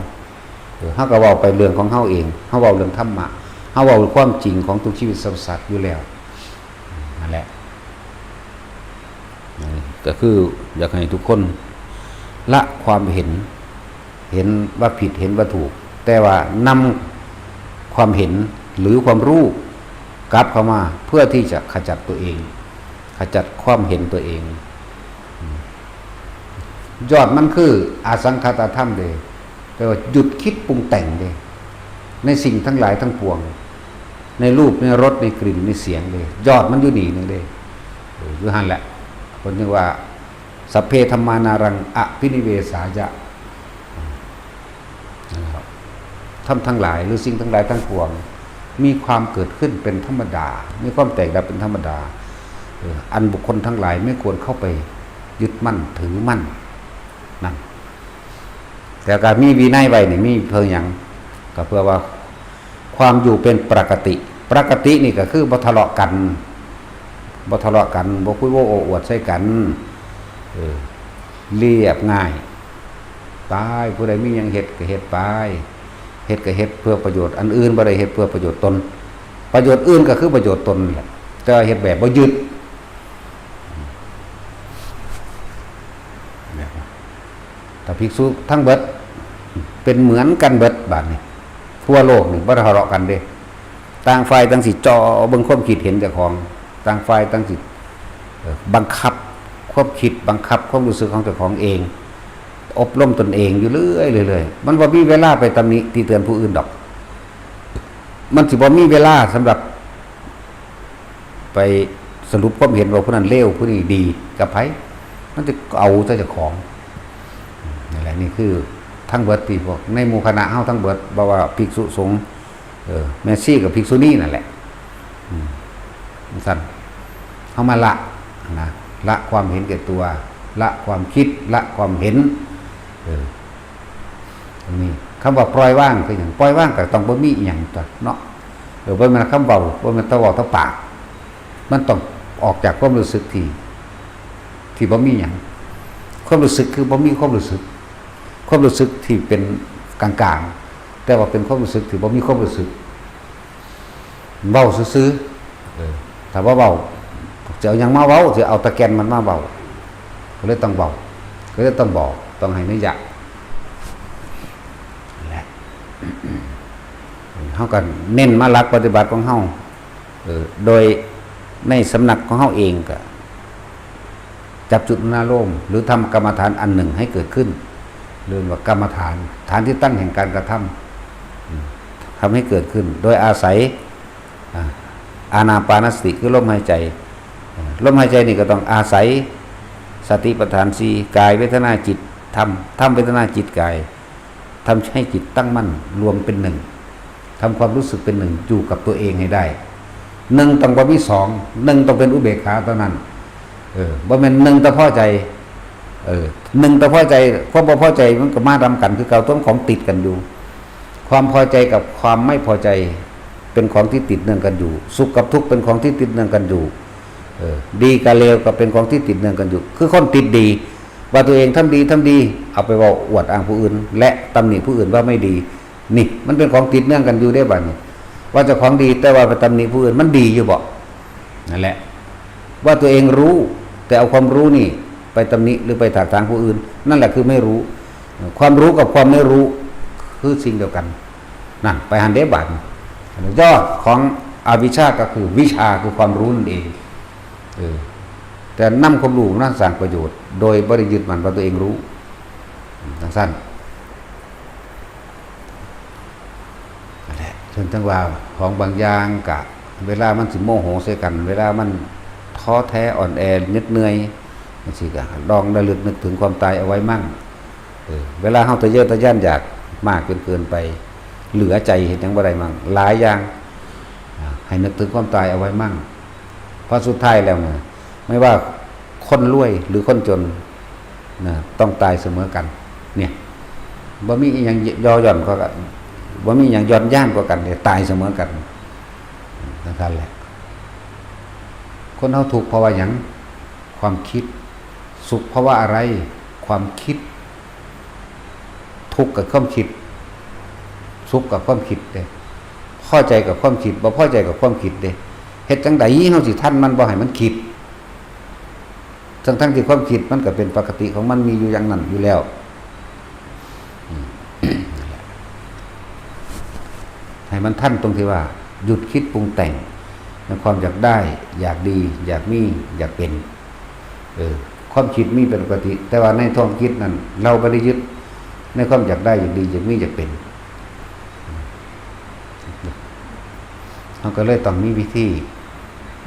เออ เฮาก็เว้าไปเรื่องของเฮาเอง เฮาเว้าเรื่องธรรมะ เฮาเว้าความจริงของทุกชีวิตสรรพสัตว์อยู่แล้ว นั่นแหละ อืม ก็คืออยากให้ทุกคนละความเห็น เห็นว่าผิด เห็นว่าถูก แต่ว่านำความเห็นหรือความรู้กลับเข้ามา เพื่อที่จะขจัดตัวเอง ขจัดความเห็นตัวเอง อืม ยอดมันคืออสังขตธรรมเด้ แปลว่าหยุดคิดปรุงแต่งเด้ ในสิ่งทั้งหลายทั้งปวง ในรูป ในรส ในกลิ่น ในเสียงเด้ ยอดมันอยู่นี่หนึ่งเด้ เออ อยู่หั่นแหละ เพิ่นเรียกว่า สัพเพธัมมานารังอภินิเวสายะ นะครับ ธรรมทั้งหลายหรือสิ่งทั้งหลายทั้งปวง มีความเกิดขึ้นเป็นธรรมดา มีความแตกดับเป็นธรรมดา เออ อันบุคคลทั้งหลายไม่ควรเข้าไปยึดมั่นถือมั่น นั่น แต่การมีวินัยไว้นี่มีเพื่อหยัง ก็เพื่อว่าความอยู่เป็นปกติ ปกตินี่ก็คือบ่ทะเลาะกัน บ่ทะเลาะกัน บ่คุยโอ้อวดใส่กัน เออ เรียบง่าย ไป ผู้ใดมีหยังเฮ็ดก็เฮ็ดไป เฮ็ดก็เฮ็ดเพื่อประโยชน์อันอื่น บ่ได้เฮ็ดเพื่อประโยชน์ตน ประโยชน์อื่นก็คือประโยชน์ตนนี่แหละ แต่ว่าเฮ็ดแบบบ่ยึด ถ้าภิกษุทั้งเบิดเป็นเหมือนกันเบิดบาดนี้ ทั่วโลกนี่บ่ทะเลาะกันเด้ ต่างฝ่ายต่างสิจ่อเบิ่งความคิดเห็นเจ้าของ ต่างฝ่ายต่างสิ เอ่อ บังคับความคิด บังคับความรู้สึกของเจ้าของเอง อบรมตนเองอยู่เรื่อยๆ เรื่อยๆ มันบ่มีเวลาไปตำหนิติเตียนผู้อื่นดอก มันสิบ่มีเวลาสำหรับไปสรุปความเห็นว่าผู้นั้นเลวผู้นี้ดีกับไผ มันจะเอาแต่เจ้าของ นั่นแหละ นี่คือทั้งเบิดที่พวกในหมู่คณะเฮาทั้งเบิด บ่ว่าภิกษุสงฆ์ เออ แม่ชีกับภิกษุณีนั่นแหละ อืม ซั่น เฮามาละนะ ละความเห็นแก่ตัว ละความคิด ละความเห็น เออ อันนี้คำว่าปล่อยวางคือหยัง ปล่อยวางก็ต้องบ่มีอิหยังตัวเนาะ เออ บ่แม่นคำเว้า บ่แม่นแต่เว้าแต่ปาก มันต้องออกจากความรู้สึกที่ ที่บ่มีหยัง ความรู้สึกคือบ่มีความรู้สึก ความรู้สึกที่เป็นกลางๆ แต่ว่าเป็นความรู้สึกที่บ่มีความรู้สึก เว้าซื่อๆ เออ ถ้าบ่เว้า สิเอาหยังมาเว้า สิเอาแต่แก่นมันมาเว้า ก็เลยต้องเว้า ก็เลยต้องบอก ต้องให้นัยยะ นั่นแหละ เฮาก็เน้นมาหลักปฏิบัติของเฮา เออ โดยในสำนักของเฮาเองก็ จับจุดอารมณ์ หรือทำกรรมฐานอันหนึ่งให้เกิดขึ้น เรียกว่ากรรมฐาน ฐานที่ตั้งแห่งการกระทำ อืม ทำให้เกิดขึ้น โดยอาศัย อ่า อานาปานสติ คือลมหายใจ อ่า ลมหายใจนี่ก็ต้องอาศัยสติปัฏฐานสี่ กาย เวทนา จิต ธรรม ธรรม เวทนา จิต กาย ทำให้จิตตั้งมั่นรวมเป็นหนึ่ง ทำความรู้สึกเป็นหนึ่งอยู่กับตัวเองให้ได้ หนึ่งต้องบ่มีสอง หนึ่งต้องเป็นอุเบกขาเท่านั้น เออ บ่แม่นหนึ่งแต่พอใจ เออ หนึ่งแต่พอใจ ความบ่พอใจมันก็มานำกันคือเก่า ตัวของติดกันอยู่ ความพอใจกับความไม่พอใจ เป็นของที่ติดเนื่องกันอยู่ สุขกับทุกข์เป็นของที่ติดเนื่องกันอยู่ เออ ดีกับเลวก็เป็นของที่ติดเนื่องกันอยู่ คือคนติดดี ว่าตัวเองทำดีทำดี เอาไปเว้าอวดอ้างผู้อื่น และตำหนิผู้อื่นว่าไม่ดี นี่มันเป็นของติดเนื่องกันอยู่เด้บัดนี้ ว่าเจ้าของดีแต่ว่าไปตำหนิผู้อื่น มันดีอยู่บ่ นั่นแหละ ว่าตัวเองรู้ แต่เอาความรู้นี่ไปตำหนิหรือไปถากถางผู้อื่น นั่นแหละคือไม่รู้ ความรู้กับความไม่รู้คือสิ่งเดียวกัน นั่นไปหันเด้บัดนี้ ยอดของอวิชชาก็คือวิชชาคือความรู้นั่นเอง เออ แต่นำความรู้มาสร้างประโยชน์ โดยบ่ได้ยึดมั่นว่าตัวเองรู้ จั่งซั่น นั่นแหละ เช่นจั่งว่าของบางอย่างกะ เวลามันสิโมโหใส่กัน เวลามันท้อแท้อ่อนแอเหน็ดเหนื่อยจั่งซี้กะ ลองระลึกนึกถึงความตายเอาไว้มั่ง เออ เวลาเฮาทะเยอทะยานอยากมากจนเกินไป เหลือใจเฮ็ดหยังบ่ได้มั่ง หลายอย่าง อ่า ให้นึกถึงความตายเอาไว้มั่ง เพราะสุดท้ายแล้วนะ ไม่ว่าคนรวยหรือคนจนนะ ต้องตายเสมอกัน เนี่ย บ่มีอิหยังย่อหย่อนกว่ากัน บ่มีอิหยังย่อนยานกว่ากันเลย ตายเสมอกัน นั่นแหละ คนเฮาทุกข์เพราะว่าหยัง ความคิด สุขเพราะว่าอะไร ความคิด ทุกข์กับความคิด สุขกับความคิดเด้ พอใจกับความคิด บ่พอใจกับความคิดเด้ เฮ็ดจั่งใดเฮาสิทันมันบ่ให้มันคิด ทั้งๆที่ความคิดมันก็เป็นปกติของมันมีอยู่อย่างนั้นอยู่แล้ว อืม นั่นแหละ ให้มันทันตรงที่ว่าหยุดคิดปรุงแต่ง ในความอยากได้ อยากดี อยากมี อยากเป็น เออ ความคิดมีเป็นปกติ แต่ว่าในความคิดนั้น เราไม่ได้ยึดในความอยากได้ อยากดี อยากมี อยากเป็น เราก็เลยต้องมีวิธี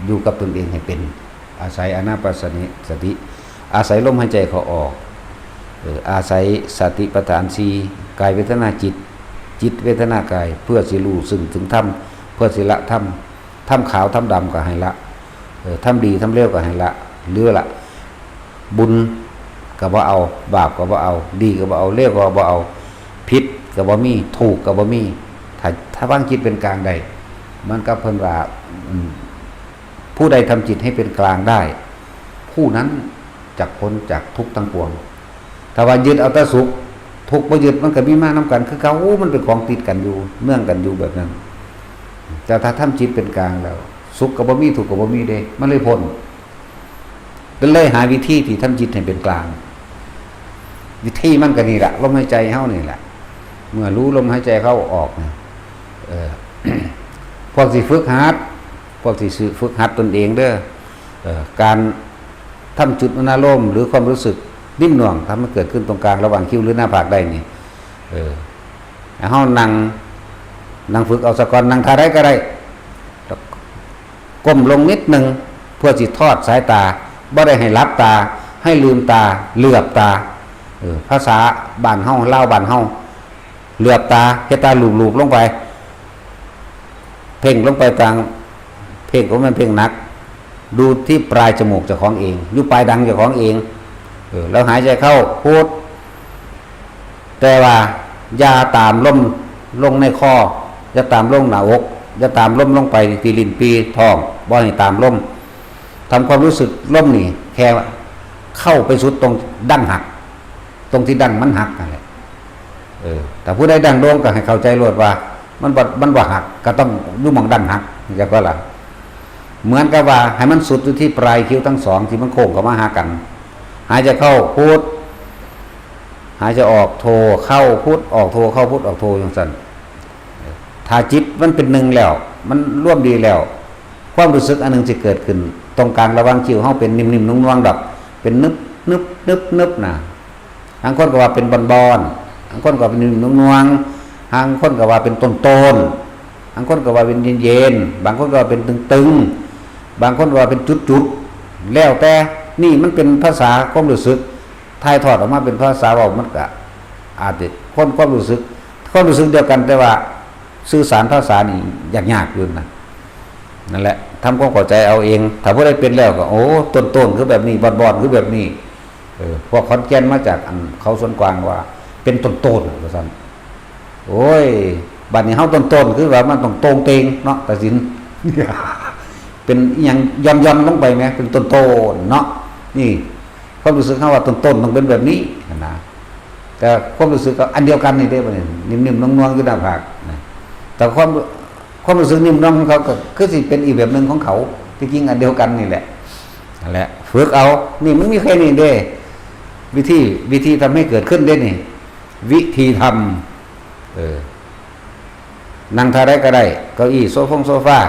อยู่กับตนเองให้เป็น อาศัยอานาปานสติ อาศัยลมหายใจเข้าออก เออ อาศัยสติปัฏฐานสี่ กายเวทนาจิต จิตเวทนากาย เพื่อสิรู้ซึ่งถึงธรรม เพื่อสิละธรรม ธรรมขาวธรรมดำก็ให้ละ เออ ธรรมดีธรรมเลวก็ให้ละ เหลือละ บุญก็บ่เอา บาปก็บ่เอา ดีก็บ่เอา เลวก็บ่เอา ผิดก็บ่มี ถูกก็บ่มี ถ้า ถ้าวางจิตเป็นกลางได้ มันก็เพิ่นว่า อืม ผู้ใดทำจิตให้เป็นกลางได้ ผู้นั้นจักพ้นจากทุกข์ทั้งปวง ถ้าว่ายึดเอาแต่สุข ทุกข์บ่ยึด มันก็มีมานำกันคือเก่า มันเป็นของติดกันอยู่ เนื่องกันอยู่แบบนั้น แต่ถ้าทำจิตเป็นกลางแล้ว สุขก็บ่มี ทุกข์ก็บ่มีเด้ มันเลยพ้น ก็เลยหาวิธีที่ทำจิตให้เป็นกลาง วิธีมันก็นี่แหละ ลมหายใจเฮานี่แหละ เมื่อรู้ลมหายใจเข้าออกนะ เออ พวกสิฝึกหัด พวกสิฝึกหัดตนเองเด้อ เออ การทำจุดอนุโลมหรือความรู้สึกนิ่มหน่วง ทำให้เกิดขึ้นตรงกลางระหว่างคิ้วหรือหน้าผากได้นี่ เออ ให้เฮานั่ง นั่งฝึกเอาซะก่อน นั่งท่าใดก็ได้ ก้มลงนิดหนึ่ง เพื่อสิทอดสายตา บ่ได้ให้หลับตา ให้ลืมตา เหลือบตา เออ ภาษาบ้านเฮา ลาวบ้านเฮา เหลือบตา เฮ็ดตาลูบๆลงไป เพ่งลงไปตาง เพ่งก็แม่นเพ่งหนัก ดูที่ปลายจมูกเจ้าของเอง อยู่ปลายดังเจ้าของเอง เออ แล้วหายใจเข้า พุท แต่ว่าอย่าตามลมลงในคอ อย่าตามลงหน้าอก อย่าตามลมลงไปที่ลิ้นปี่ท้อง บ่ให้ตามลม ทำความรู้สึกลมนี่ แค่เข้าไปสุดตรงดั้งหัก ตรงที่ดั้งมันหักนั่นแหละ เออ ถ้าผู้ใดดั้งโด่งก็ให้เข้าใจโลดว่า มันบ่ มันบ่หัก ก็ต้องอยู่หม่องดั้งหัก เข้าใจบ่ล่ะ เหมือนกับว่าให้มันสุดอยู่ที่ปลายคิ้วทั้งสองที่มันโค้งเข้ามาหากัน หายใจเข้า พุท หายใจออก โท เข้า พุท ออก โท เข้า พุท ออก โท จั่งซั่น ถ้าจิตมันเป็นหนึ่งแล้ว มันรวมดีแล้ว ความรู้สึกอันหนึ่งสิเกิดขึ้น ตรงกลางระหว่างคิ้วเฮาเป็นนิ่มๆนุ่งๆดอก เป็นนึบๆนึบๆนะ บางคนก็ว่าเป็นบอนๆ บางคนก็เป็นนิ่มๆนุ่งๆ บางคนก็ว่าเป็นต้นๆ บางคนก็ว่าเป็นเย็นๆ บางคนก็ว่าเป็นตึงๆ บางคนก็ว่าเป็นจุดๆ แล้วแต่ นี่มันเป็นภาษาความรู้สึก ถ่ายทอดออกมาเป็นภาษาเว้า มันก็อาจจะคนความรู้สึก ความรู้สึกเดียวกัน แต่ว่าสื่อสารภาษานี่ยากๆอยู่นะ นั่นแหละ ทำความเข้าใจเอาเอง ถ้าผู้ใดเป็นแล้วก็ โอ้ ต้นๆ คือแบบนี้ บอนๆ คือแบบนี้ เออ พวกขอนแก่นมาจากอันเขาสวนกวางว่า เป็นต้นๆ ว่าซั่น โอ้ย บัดนี้เฮาต้นๆ คือว่ามันต้องโต่งเต่งเนาะ ตาสิน เป็นอิหยังหย่อนๆ ลงไปแหม เป็นต้นๆ เนาะ นี่ ความรู้สึกเฮาว่าต้นๆ ต้องเป็นแบบนี้นะ แต่ความรู้สึกก็อันเดียวกันนี่เด้ บัดนี้ นิ่มๆ นวลๆ อยู่หน้าผากนะ แต่ความ ความรู้สึกนิ่มนวลของเขาก็คือสิเป็นอีกแบบหนึ่งของเขา ที่จริงอันเดียวกันนี่แหละ นั่นแหละ ฝึกเอา นี่มันมีแค่นี้เด้ วิธี วิธีทำให้เกิดขึ้นเด้นี่ วิธีทำ เออ นั่งท่าใดก็ได้ เก้าอี้ โซฟงโซฟา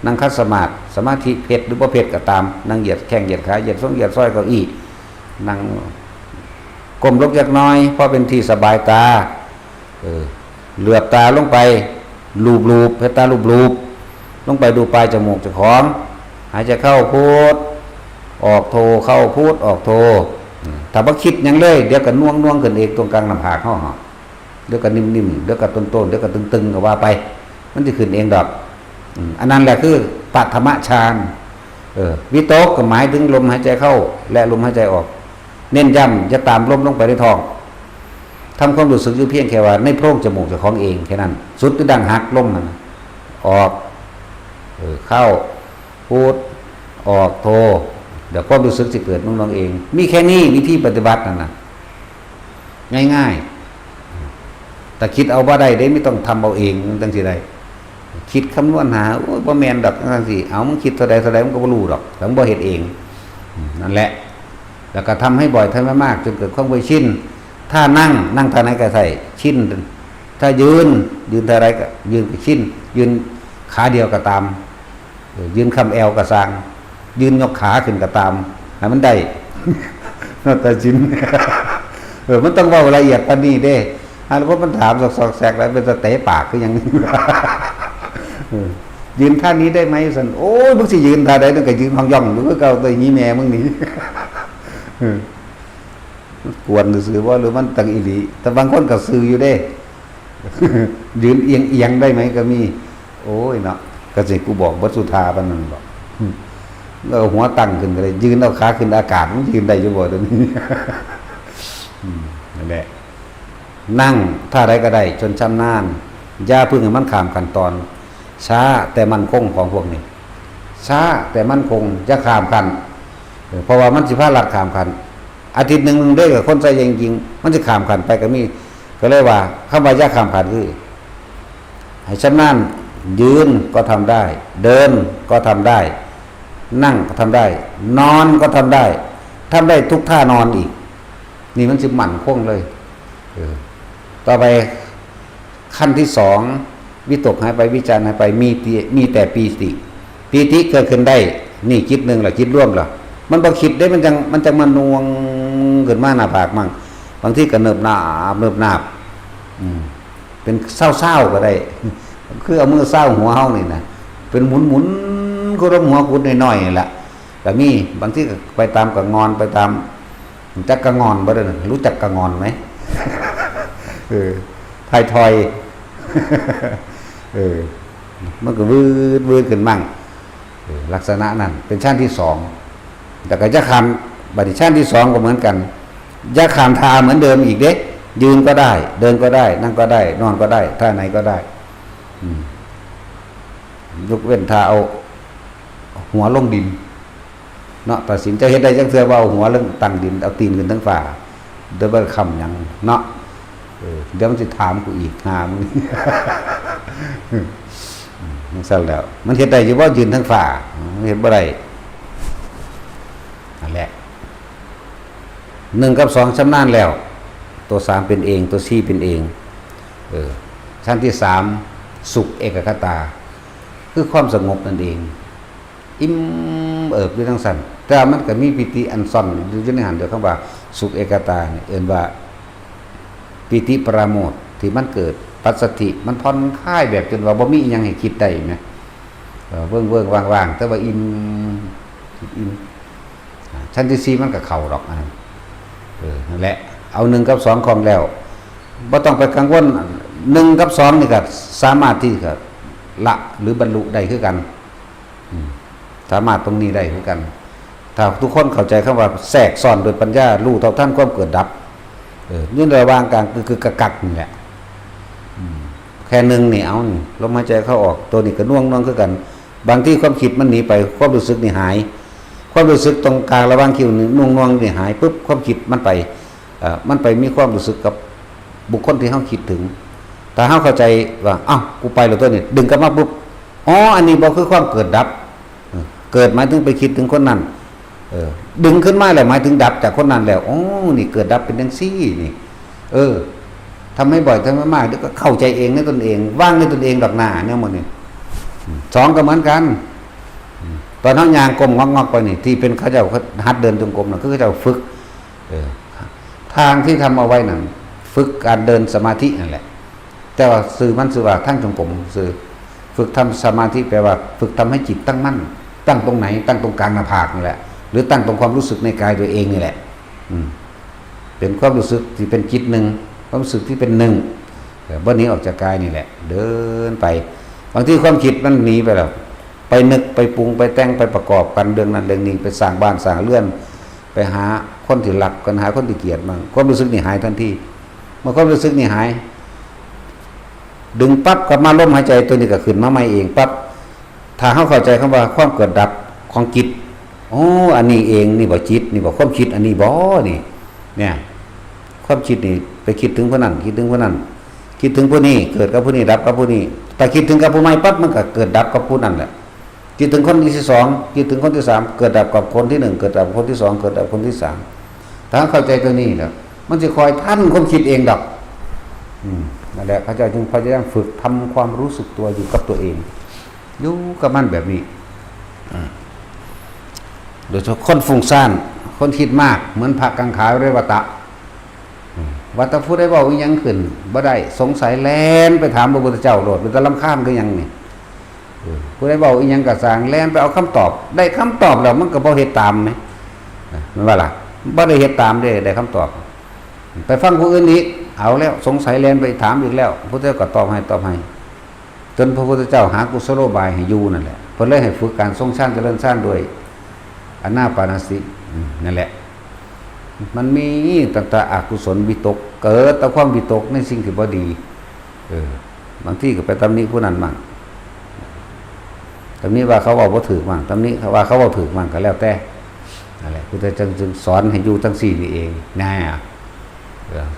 นั่งขัดสมาธิ สมาธิเพ็ดหรือบ่เพ็ดก็ตาม นั่งเหยียดแข้งเหยียดขา เหยียดทรงเหยียดซอยเก้าอี้ นั่งก้มลงจักหน่อย พอเป็นที่สบายตา เออ เหลือบตาลงไป ลูบๆ เฮ็ดตาลูบๆ ลงไปดูปลายจมูกเจ้าของ หายใจเข้าพุท ออกโท เข้าพุท ออกโท อืม ถ้าบ่คิดหยังเลย เดี๋ยวก็น่วงๆ ขึ้นเองตรงกลางหน้าผากเฮา เดี๋ยวก็นิ่มๆ เดี๋ยวก็ต้นๆ เดี๋ยวก็ตึงๆ ก็ว่าไป มันสิขึ้นเองดอก อืม อันนั้นแหละคือปฐมฌาน เออ วิตกก็หมายถึงลมหายใจเข้า และลมหายใจออก เน้นย้ำอย่าตามลมลงไปในท้อง ทำความรู้สึกอยู่เพียงแค่ว่าในโพรงจมูกเจ้าของเองแค่นั้น สุดคือดั้งหัก ลมมันน่ะ ออก เออ เข้า พุท ออก โท เดี๋ยวความรู้สึกสิเกิดมันลงเอง มีแค่นี้วิธีปฏิบัตินั่นน่ะ ง่ายๆ แต่คิดเอาบ่ได้เด้ ไม่ต้องทำเอาเอง มันจังสิได้ คิดคำนวณหา โอ้ย บ่แม่นดอก จังซี่ เอา มึงคิดเท่าใดเท่าใด มึงก็บ่รู้ดอก ถ้ามึงบ่เฮ็ดเอง อืม นั่นแหละ แล้วก็ทำให้บ่อย ทำให้มาก จนเกิดความเคยชิน ถ้านั่ง นั่งท่าไหนก็ใช่ ชิน ถ้ายืน ยืนท่าใดก็ ยืนก็ชิน ยืนขาเดียวก็ตาม เออ ยืนค้ำแอวก็ซ่าง ยืนยกขาขึ้นก็ตาม ให้มันได้ นาฏศิลป์ เออ มันต้องเว้าละเอียดปานนี้เด้ หาแล้วพอมันถามซอกๆ แซกๆ แล้วเป็นตาเตะปากคือหยัง เออ ยืนท่านี้ได้ไหม ซั่น โอ้ย มึงสิยืนท่าใด นั่นก็ยืนฮ่องย่องอยู่คือเก่า ตัวนี้แม่มึงนี่ เออ กวนซื่อๆ บ่ หรือมันตั้งอีหลี แต่บางคนก็ซื่ออยู่เด้ ยืนเอียงๆ ได้ไหมก็มี โอ้ยเนาะ ก็สิกูบอกเบิดสุทาปานนั้นบ่ เอาหัวตั้งขึ้นก็ได้ ยืนเอาขาขึ้นอากาศ มันยืนได้อยู่บ่เดี๋ยวนี้ อืม นั่นแหละ นั่งท่าใดก็ได้ จนชำนาญ อย่าเพิ่งให้มันข้ามขั้นตอน ช้าแต่มั่นคงของพวกนี้ ช้าแต่มั่นคง อย่าข้ามขั้น เออ เพราะว่ามันสิพาลัดข้ามขั้น อาทิตย์หนึ่งเด้อ คนใส่จริงๆ มันสิข้ามขั้นไปก็มี ก็เลยว่า คำว่าอย่าข้ามขั้นคือ ให้ชำนาญ ยืนก็ทำได้ เดินก็ทำได้ นั่งก็ทำได้ นอนก็ทำได้ ทำได้ทุกท่านอนอีก นี่มันสิมั่นคงเลย เออ ต่อไปขั้นที่สอง วิตกหายไป วิจารหายไป มีแต่ มีแต่ปีติ ปีติเกิดขึ้นได้ นี่จิตหนึ่งล่ะ จิตรวมล่ะ มันบ่คิดเด้ มันจั่ง มันจั่งมาน่วงขึ้นมาหน้าผากมั่ง บางทีก็เนิบหนาบ เนิบหนาบ อืม เป็นเศร้าๆ ก็ได้ คือเอามือเศร้าหัวเฮานี่นะ เป็นหมุนๆ คือลมหัวกุดน้อยๆ นี่แหละ ก็มี บางทีก็ไปตามกะงอน ไปตาม รู้จักกะงอนบ่เด้อ รู้จักกะงอนไหม เออ ทอยทอยๆ เออ มันก็วืดวืดขึ้นมั่ง เออ ลักษณะนั้น เป็นชั้นที่สอง แต่ก็อย่าข้าม บัดนี้ชั้นที่สองก็เหมือนกัน อย่าข้ามท่าเหมือนเดิมอีกเด้ ยืนก็ได้ เดินก็ได้ นั่งก็ได้ นอนก็ได้ ท่าไหนก็ได้ อืม ยกเว้นท่าเอาหัวลงดิน เนาะ ตัดสินจะเฮ็ดได้จักเทื่อว่าเอาหัวลงตั้งดิน เอาตีนขึ้นเทิงฟ้า เดี๋ยวบ่ได้ค้ำหยังเนาะ เออ เดี๋ยวมันสิถามกูอีก หามึง จั่งซั่นแล้ว มันเฮ็ดได้อยู่บ่ ยืนเทิงฟ้า มันเฮ็ดบ่ได้ นั่นแหละ หนึ่งกับสองชำนาญแล้ว ตัวสามเป็นเอง ตัวสี่เป็นเอง เออ ชั้นที่สาม สุขเอกัคคตา คือความสงบนั่นเอง อิ่มเอิบอยู่จั่งซั่น แต่ว่ามันก็มีปีติอันซ่อนอยู่ในหั้นเด้อ คำว่าสุขเอกัคคตานี่ เอิ้นว่าปีติปราโมทย์ที่มันเกิด ปัสสัทธิ มันผ่อนคลายแบบจนว่าบ่มีอิหยังให้คิดได้แหม เออ เวิ้งๆ ว่างๆ แต่ว่าอิ่ม อิ่ม อ่า ชั้นที่สี่มันก็เข้าดอกอันนั้น เออ นั่นแหละ เอาหนึ่งกับสองคล่องแล้ว บ่ต้องไปกังวล หนึ่งกับสองนี่ก็สามารถที่จะละหรือบรรลุได้คือกัน อืม สามารถตรงนี้ได้คือกัน ถ้าทุกคนเข้าใจคำว่าแทรกซ้อนโดยปัญญา รู้เท่าทันความเกิดดับ เออ นี่ระหว่างกลางคือ คือกักกักนี่แหละ อืม แค่หนึ่งนี่ เอานี่ ลมหายใจเข้าออก ตัวนี้ก็หน่วงหน่วงคือกัน บางทีความคิดมันหนีไป ความรู้สึกนี่หาย ความรู้สึกตรงกลางระหว่างคิ้วนี่หน่วงหน่วงนี่หายปุ๊บ ความคิดมันไป เอ่อ มันไปมีความรู้สึกกับบุคคลที่เราคิดถึง ถ้าเราเข้าใจว่า เอ้า กูไปแล้วตัวนี้ ดึงกลับมาปุ๊บ อ๋อ อันนี้บ่คือความเกิดดับ เออ เกิดหมายถึงไปคิดถึงคนนั้น เออ ดึงขึ้นมาแล้วหมายถึงดับจากคนนั้นแล้ว อ๋อ นี่เกิดดับเป็นจังซี่นี่ เออ ทำให้บ่อย ทำให้มาก เดี๋ยวก็เข้าใจเองในตนเอง วางในตนเองดอกหน้า แนวหมดนี่ อืม สองก็เหมือนกัน อืม ตอนเฮาย่างก้มงอกๆไปนี่ ที่เป็นเขาเจ้าหัดเดินจงกรมน่ะ คือเขาเจ้าฝึก เออ ทางที่ทำเอาไว้นั่น ฝึกการเดินสมาธินั่นแหละ แต่ว่าซื่อมันซื่อว่าทางจงกรมซื่อ ฝึกทำสมาธิแปลว่าฝึกทำให้จิตตั้งมั่น ตั้งตรงไหน ตั้งตรงกลางหน้าผากนี่แหละ หรือตั้งตรงความรู้สึกในกายตัวเองนี่แหละ อืม เป็นความรู้สึกที่เป็นจิตหนึ่ง ความรู้สึกที่เป็นหนึ่ง เออ บ่หนีออกจากกายนี่แหละ เดินไป บางทีความคิดมันหนีไปแล้ว ไปนึก ไปปรุง ไปแต่ง ไปประกอบกันเรื่องนั้นเรื่องนี้ ไปสร้างบ้านสร้างเรือน ไปหาคนที่รักกัน หาคนที่เกลียดมั่ง ความรู้สึกนี่หายทันที เมื่อความรู้สึกนี่หาย ดึงปั๊บกลับมา ลมหายใจตัวนี้ก็ขึ้นมาใหม่เองปั๊บ ถ้าเราเข้าใจคำว่าความเกิดดับของจิต โอ้ อันนี้เอง นี่บ่จิต นี่บ่ความคิด อันนี้บ่นี่ เนี่ย ความคิดนี่ไปคิดถึงผู้นั้น คิดถึงผู้นั้น คิดถึงผู้นี้ เกิดกับผู้นี้ ดับกับผู้นี้ แต่คิดถึงกับผู้ใหม่ปั๊บ มันก็เกิดดับกับผู้นั้นแหละ คิดถึงคนที่สอง คิดถึงคนที่สาม เกิดดับกับคนที่หนึ่ง เกิดดับคนที่สอง เกิดดับคนที่สาม ถ้าเข้าใจตัวนี้แล้ว มันจะคอยทันความคิดเองดอก อืม นั่นแหละ เขาเจ้าจึงพยายามฝึกทำความรู้สึกตัวอยู่กับตัวเอง อยู่กับมันแบบนี้ อ่า โดยเฉพาะคนฟุ้งซ่าน คนคิดมาก เหมือนพระกังขาเรวตะ อืม ว่าแต่ผู้ใดเว้าอีหยังขึ้นบ่ได้ สงสัยแล่นไปถามพระพุทธเจ้าโลด เป็นตาลำคาญคือหยังนี่ เออ ผู้ใดเว้าอีหยังก็ซ่าง แล่นไปเอาคำตอบ ได้คำตอบแล้วมันก็บ่เฮ็ดตามแหม เออ แม่นบ่ล่ะ บ่ได้เฮ็ดตามเด้ ได้คำตอบ ไปฟังผู้อื่นอีก เอาแล้ว สงสัยแล่นไปถามอีกแล้ว พระพุทธเจ้าก็ตอบให้ ตอบให้ จนพระพุทธเจ้าหากุศโลบายให้อยู่นั่นแหละ เพิ่นเลยให้ฝึกการทรงฌานเจริญฌานด้วยอานาปานสติ อืม นั่นแหละ มันมีตั้งแต่อกุศลวิตก เกิดแต่ความวิตกในสิ่งที่บ่ดี เออ บางทีก็ไปตำหนิผู้นั้นมั่ง ตำหนิว่าเขาเว้าบ่ถูกมั่ง ตำหนิว่าเขาเว้าถูกมั่ง ก็แล้วแต่ นั่นแหละ พุทธเจ้าจึงสอนให้อยู่จังซี่นี่เอง นะ เออ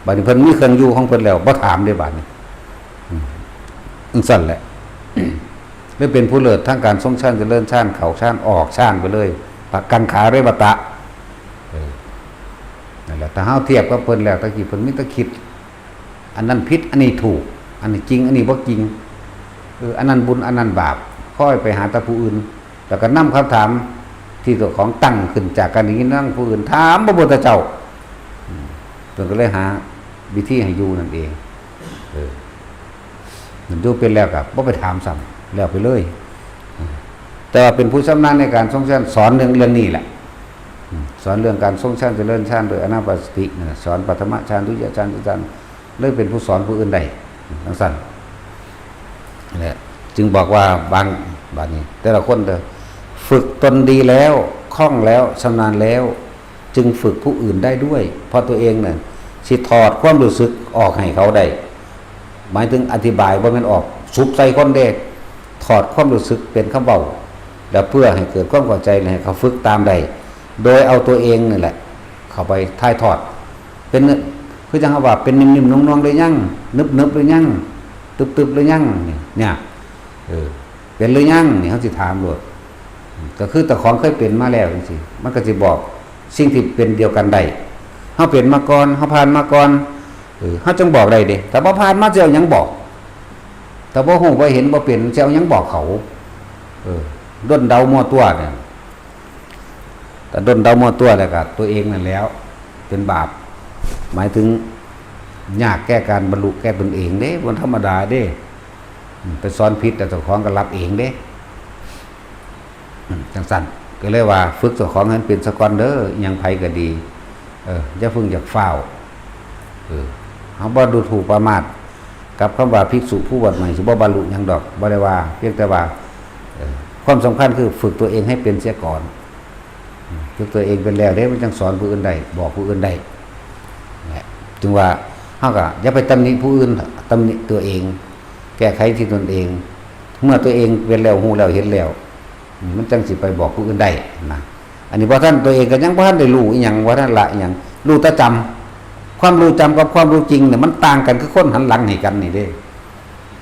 บัดนี้เพิ่นมีเครื่องอยู่ของเพิ่นแล้ว บ่ถามเด้บัดนี้ อืม จั่งซั่นแหละ เลยเป็นผู้เลิศทางการทรงฌานเจริญฌาน เข้าฌานออกฌานไปเลย พระกังขาเรวตะ เออ นั่นแหละ ถ้าเฮาเทียบกับเพิ่นแล้ว ตะกี้เพิ่นมีแต่คิด อันนั้นผิด อันนี้ถูก อันนี้จริง อันนี้บ่จริง เออ อันนั้นบุญ อันนั้นบาป คอยไปหาแต่ผู้อื่น แล้วก็นำคำถามที่เจ้าของตั้งขึ้นจากการได้ยินนั่งผู้อื่นถามพระพุทธเจ้า อืม เพิ่นก็เลยหาวิธีให้อยู่นั่นเอง เออ มันอยู่เป็นแล้วก็บ่ไปถามซ้ำ แล้วไปเลย อืม แต่ว่าเป็นผู้ชำนาญในการทรงฌาน สอนเรื่อง เรื่องนี้แหละ อืม สอนเรื่องการทรงฌานเจริญฌานโดยอานาปานสตินั่นน่ะ สอนปฐมฌาน ทุติยฌาน ตติยฌาน เลยเป็นผู้สอนผู้อื่นได้ จั่งซั่น และจึงบอกว่าบาง บัดนี้ แต่ละคนเด้อ ฝึกตนดีแล้ว คล่องแล้ว ชำนาญแล้ว จึงฝึกผู้อื่นได้ด้วย เพราะตัวเองน่ะสิถอดความรู้สึกออกให้เขาได้ หมายถึงอธิบาย บ่แม่นออกสุบใส่คนเด้ ถอดความรู้สึกเป็นคำเว้า แล้วเพื่อให้เกิดความเข้าใจ และให้เขาฝึกตามได้ โดยเอาตัวเองนั่นแหละ เข้าไปถ่ายทอด เป็น คือจั่งว่าเป็นนิ่มๆ นวลๆ หรือยัง นึบๆ หรือยัง ตึบๆ หรือยัง นี่ เนี่ย เออ เป็นหรือยัง นี่ เฮาสิถามโลด ก็คือเจ้าของเคยเป็นมาแล้วจั่งซี้ มันก็สิบอกสิ่งที่เป็นเดียวกันได้ เฮาเป็นมาก่อน เฮาผ่านมาก่อน เออ เฮาจั่งบอกได้เด้ ถ้าบ่ผ่านมาสิเอาหยังบอก ถ้าบ่ฮู้บ่เห็นบ่เป็นสิเอาหยังบอกเขา เออ ด้นเดามั่วตัวเนี่ย แต่ด้นเดามั่วตัวแล้วก็ตัวเองนั่นแหล้ว เป็นบาป หมายถึงยากแก่การบรรลุแก่ตนเองเด้ บ่ธรรมดาเด้ อืม ไปสอนผิดแต่เจ้าของก็รับเองเด้ อืม จั่งซั่น ก็เลยว่าฝึกเจ้าของให้มันเป็นซะก่อนเด้อ อิหยังไผก็ดี เออ อย่าเพิ่งอยากฟ้าว เออ เฮาบ่ดูถูกประมาท กับคำว่าภิกษุผู้บวชใหม่สิบ่บรรลุหยังดอก บ่ได้ว่า เพียงแต่ว่า เออ ความสำคัญคือฝึกตัวเองให้เป็นเสียก่อน ฝึกตัวเองเป็นแล้วเด้มันจังสอนผู้อื่นได้ บอกผู้อื่นได้ นะ จึงว่าเฮาก็อย่าไปตำหนิผู้อื่น ตำหนิตัวเอง แก้ไขที่ตนเอง เมื่อตัวเองเป็นแล้ว ฮู้แล้ว เห็นแล้ว มันจังสิไปบอกผู้อื่นได้นะ อันนี้บ่ทัน ตัวเองก็ยังบ่ทันได้รู้อีหยัง บ่ทันละอีหยัง รู้แต่จำ ความรู้จำกับความรู้จริงเนี่ยมันต่างกัน คือคนหันหลังให้กันนี่เด้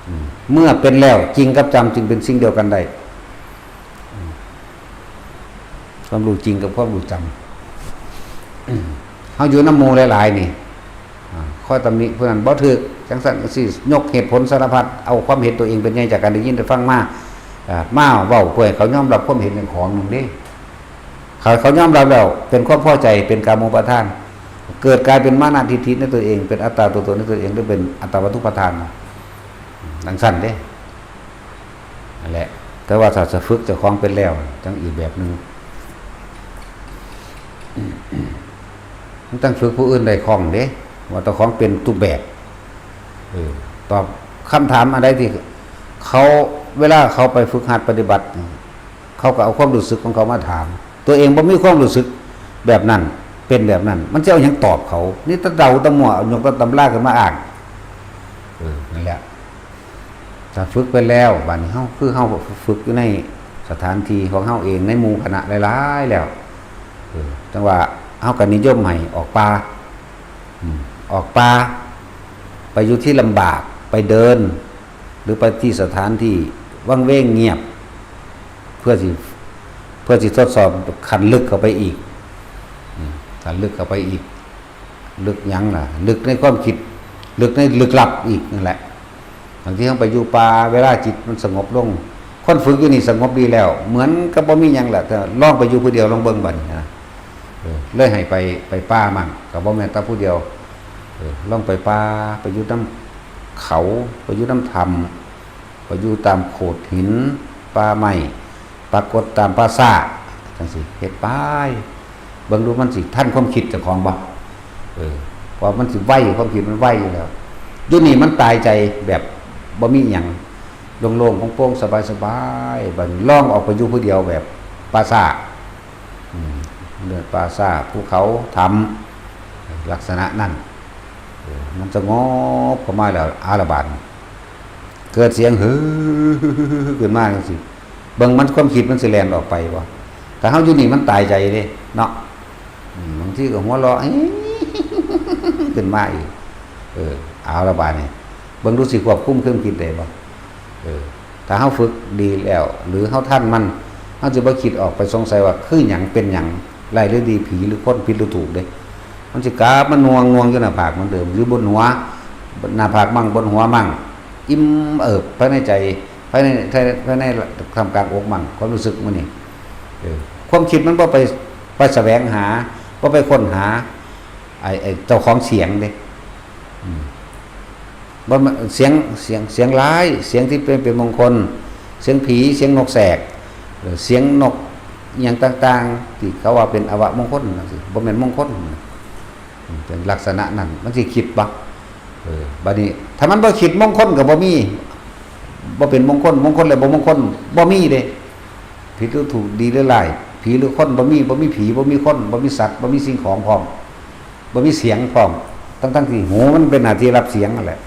อืม เมื่อเป็นแล้ว จริงกับจำจึงเป็นสิ่งเดียวกันได้ อืม ความรู้จริงกับความรู้จำ อืม เฮาอยู่นำหมู่หลายๆนี่ อ่า คอยตำหนิผู้นั้นบ่ถูก จังซั่นจังซี่ ยกเหตุผลสารพัด เอาความเห็นตัวเองเป็นใหญ่จากการได้ยินได้ฟังมา อ่า มาเว้าเพื่อให้เขายอมรับความเห็นเจ้าของนั่นเด้ เขา เขายอมรับแล้ว เป็นความพอใจ เป็นกาโมปทาน เกิดกลายเป็นมานะทิฏฐิในตัวเอง เป็นอัตตาตัวตนในตัวเอง หรือเป็นอัตตาวัตถุปทาน จังซั่นเด้ นั่นแหละ แต่ว่าถ้าจะฝึกเจ้าของเป็นแล้ว จังอีกแบบหนึ่ง มันต้องฝึกผู้อื่นได้คล่องเด้ ว่าเจ้าของเป็นทุกแบบ เออ ตอบคำถามอะไรที่เขา เวลาเขาไปฝึกหัดปฏิบัติ เขาก็เอาความรู้สึกของเขามาถาม ตัวเองบ่มีความรู้สึกแบบนั้น เป็นแบบนั้น มันจะเอาหยังตอบเขา นี่ตะเดาตะมั่ว เอายกตะตำราขึ้นมาอ้าง เออ นั่นแหละ ถ้าฝึกไปแล้ว บัดนี้เฮา คือเฮาฝึกอยู่ในสถานที่ของเฮาเอง ในหมู่คณะหลายๆแล้ว เออ จังว่าเฮาก็นิยมให้ออกป่า อืม ออกป่า ไปอยู่ที่ลำบาก ไปเดิน หรือไปที่สถานที่วังเวงเงียบ เพื่อสิ เพื่อสิทดสอบขั้นลึกเข้าไปอีก อืม ขั้นลึกเข้าไปอีก ลึกหยังล่ะ ลึกในความคิด ลึกในลึกลับอีกนั่นแหละ บางทีเฮาไปอยู่ป่า เวลาจิตมันสงบลง คนฝึกอยู่นี่สงบดีแล้ว เหมือนกับบ่มีหยังแหละ แต่ลองไปอยู่ผู้เดียวลองเบิ่งบัดนี้นะ เออ เลยให้ไป ไปป่ามั่ง ก็บ่แม่นแต่ผู้เดียว เออ ลองไปป่า ไปอยู่นำเขา ไปอยู่นำถ้ำ ไปอยู่ตามโขดหิน ป่าไม้ ปรากฏตามป่าช้า จังซี่ เฮ็ดไป เบิ่งดูมันสิทันความคิดเจ้าของบ่ เออ เพราะมันสิไว ความคิดมันไวอยู่แล้ว อยู่นี่มันตายใจแบบบ่มีหยัง โล่งๆ โปร่งๆ สบายๆ บัดนี้ลองออกไปอยู่ผู้เดียวแบบป่าช้า อืม เดินป่าช้า ภูเขา ถ้ำ ลักษณะนั้น เออ มันสงบเข้ามาแล้ว อาละบาดนี้ เกิดเสียง ฮือ ขึ้นมาจังซี่ เบิ่งมัน ความคิดมันสิแล่นออกไปบ่ ถ้าเฮาอยู่นี่มันตายใจเด้ เนาะ อืม บางทีก็หัวเราะ ขึ้นมาอีก เออ เอาละบาดนี้ เบิ่งดูสิควบคุมความคิดได้บ่ เออ ถ้าเฮาฝึกดีแล้ว หรือเฮาทันมัน เฮาสิบ่คิดออกไปสงสัยว่าคือหยัง เป็นหยัง ร้ายหรือดี ผีหรือคน ผิดหรือถูกเด้ มันสิกลับมาหน่วง หน่วงอยู่หน้าผากเหมือนเดิม หรือบนหัว หน้าผากมั่ง บนหัวมั่ง อิ่มเอิบภายในใจ ภายใน ภายใน ภายในท่ามกลางอกมั่ง ความรู้สึกมื้อนี้ เออ ความคิดมันบ่ไป ไปแสวงหา บ่ไปค้นหา ไอ้ ไอ้เจ้าของเสียงเด้ อืม บ่แม่นเสียง เสียง เสียงร้าย เสียงที่เป็น เป็นมงคล เสียงผี เสียงนกแสก เออ เสียงนกอิหยังต่างๆ ที่เขาว่าเป็นอวมงคลจังซี้ บ่แม่นมงคล อืม เป็นลักษณะนั้น มันสิคิดบ่ เออ บัดนี้ ถ้ามันบ่คิด มงคลก็บ่มี บ่เป็นมงคล มงคลและบ่มงคล บ่มีเด้ ผิดหรือถูก ดีหรือร้าย ผีหรือคน บ่มี บ่มีผี บ่มีคน บ่มีสัตว์ บ่มีสิ่งของพร้อม บ่มีเสียงพร้อม ทั้งๆที่หูมันเป็นหน้าที่รับเสียงนั่นแหละ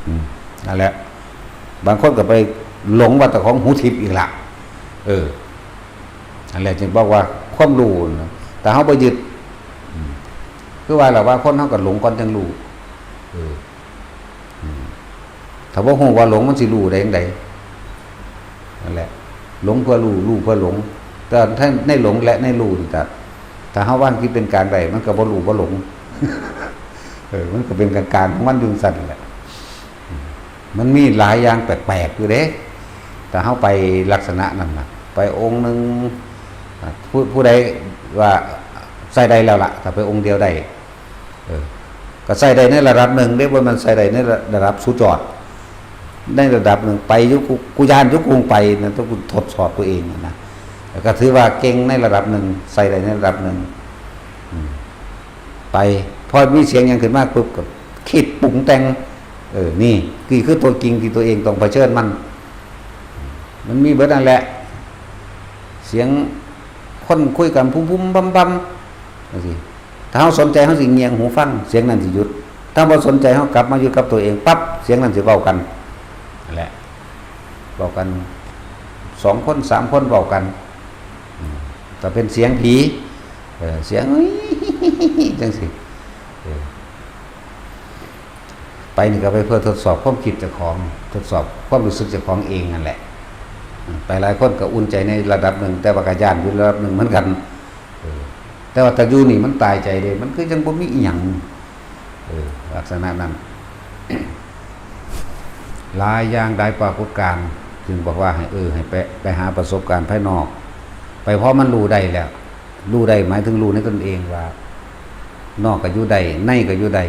อืม นั่นแหละ บางคนก็ไปหลงว่าเจ้าของหูทิพย์อีกละ เออ นั่นแหละจึงบอกว่าความรู้น่ะ ถ้าเฮาบ่ยึด อืม คือว่าล่ะว่าคนเฮาก็หลงก่อนจั่งรู้ เออ อืม ถ้าบ่ฮู้ว่าหลงมันสิรู้ได้จั่งใด นั่นแหละ หลงเพื่อรู้ รู้เพื่อหลง แต่ถ้าในหลงและในรู้นี่ก็ ถ้าเฮาวางจิตเป็นกลางได้ มันก็บ่รู้บ่หลง เออ มันก็เป็นกลางๆของมันอยู่จั่งซั่นแหละ อืม มันมีหลายอย่างแปลกๆอยู่เด้ ถ้าเฮาไปลักษณะนั้นน่ะ ไปองค์หนึ่ง อ่ะ ผู้ ผู้ใดว่าใช้ได้แล้วล่ะ ถ้าไปองค์เดียวได้ เออ ก็ใช้ได้ในระดับหนึ่งเด้ บ่แม่นใช้ได้ในระดับสุดยอด ในระดับหนึ่ง ไปอยู่ กู กูย้านอยู่ กูไปนะ ต้องกูทดสอบตัวเองนะ แล้วก็ถือว่าเก่งในระดับหนึ่ง ใช้ได้ในระดับหนึ่ง อืม ไป พอมีเสียงหยังขึ้นมาปุ๊บ ก็คิดปรุงแต่ง เออ นี่ นี่คือตัวจริงที่ตัวเองต้องเผชิญมัน มันมีเบิดนั่นแหละ เสียงคนคุยกันพุ้มพุ้มบั้มบั้มจังซี้ ถ้าเฮาสนใจเฮาสิเงี่ยงหูฟัง เสียงนั้นสิหยุด ถ้าบ่สนใจเฮากลับมาอยู่กับตัวเองปั๊บ เสียงนั้นสิเว้ากัน นั่นแหละ เว้ากัน สองคนสามคนเว้ากัน อืม แต่เป็นเสียงผี เออ เสียง จังซี้ เออ ไปนี่ก็ไปเพื่อทดสอบความคิดเจ้าของ ทดสอบความรู้สึกเจ้าของเองนั่นแหละ อืม ไปหลายคนก็อุ่นใจในระดับหนึ่ง แต่ว่าก็ย้านอยู่ระดับหนึ่งเหมือนกัน เออ แต่ว่าถ้าอยู่นี่มันตายใจเด้ มันคือจั่งบ่มีอิหยัง เออ ลักษณะนั้น หลายอย่างหลายปรากฏการณ์ จึงบอกว่าให้ เออ ให้ไป ไปหาประสบการณ์ภายนอก ไปพอมันรู้ได้แล้ว รู้ได้หมายถึงรู้ในตนเองว่า นอกก็อยู่ได้ ในก็อยู่ได้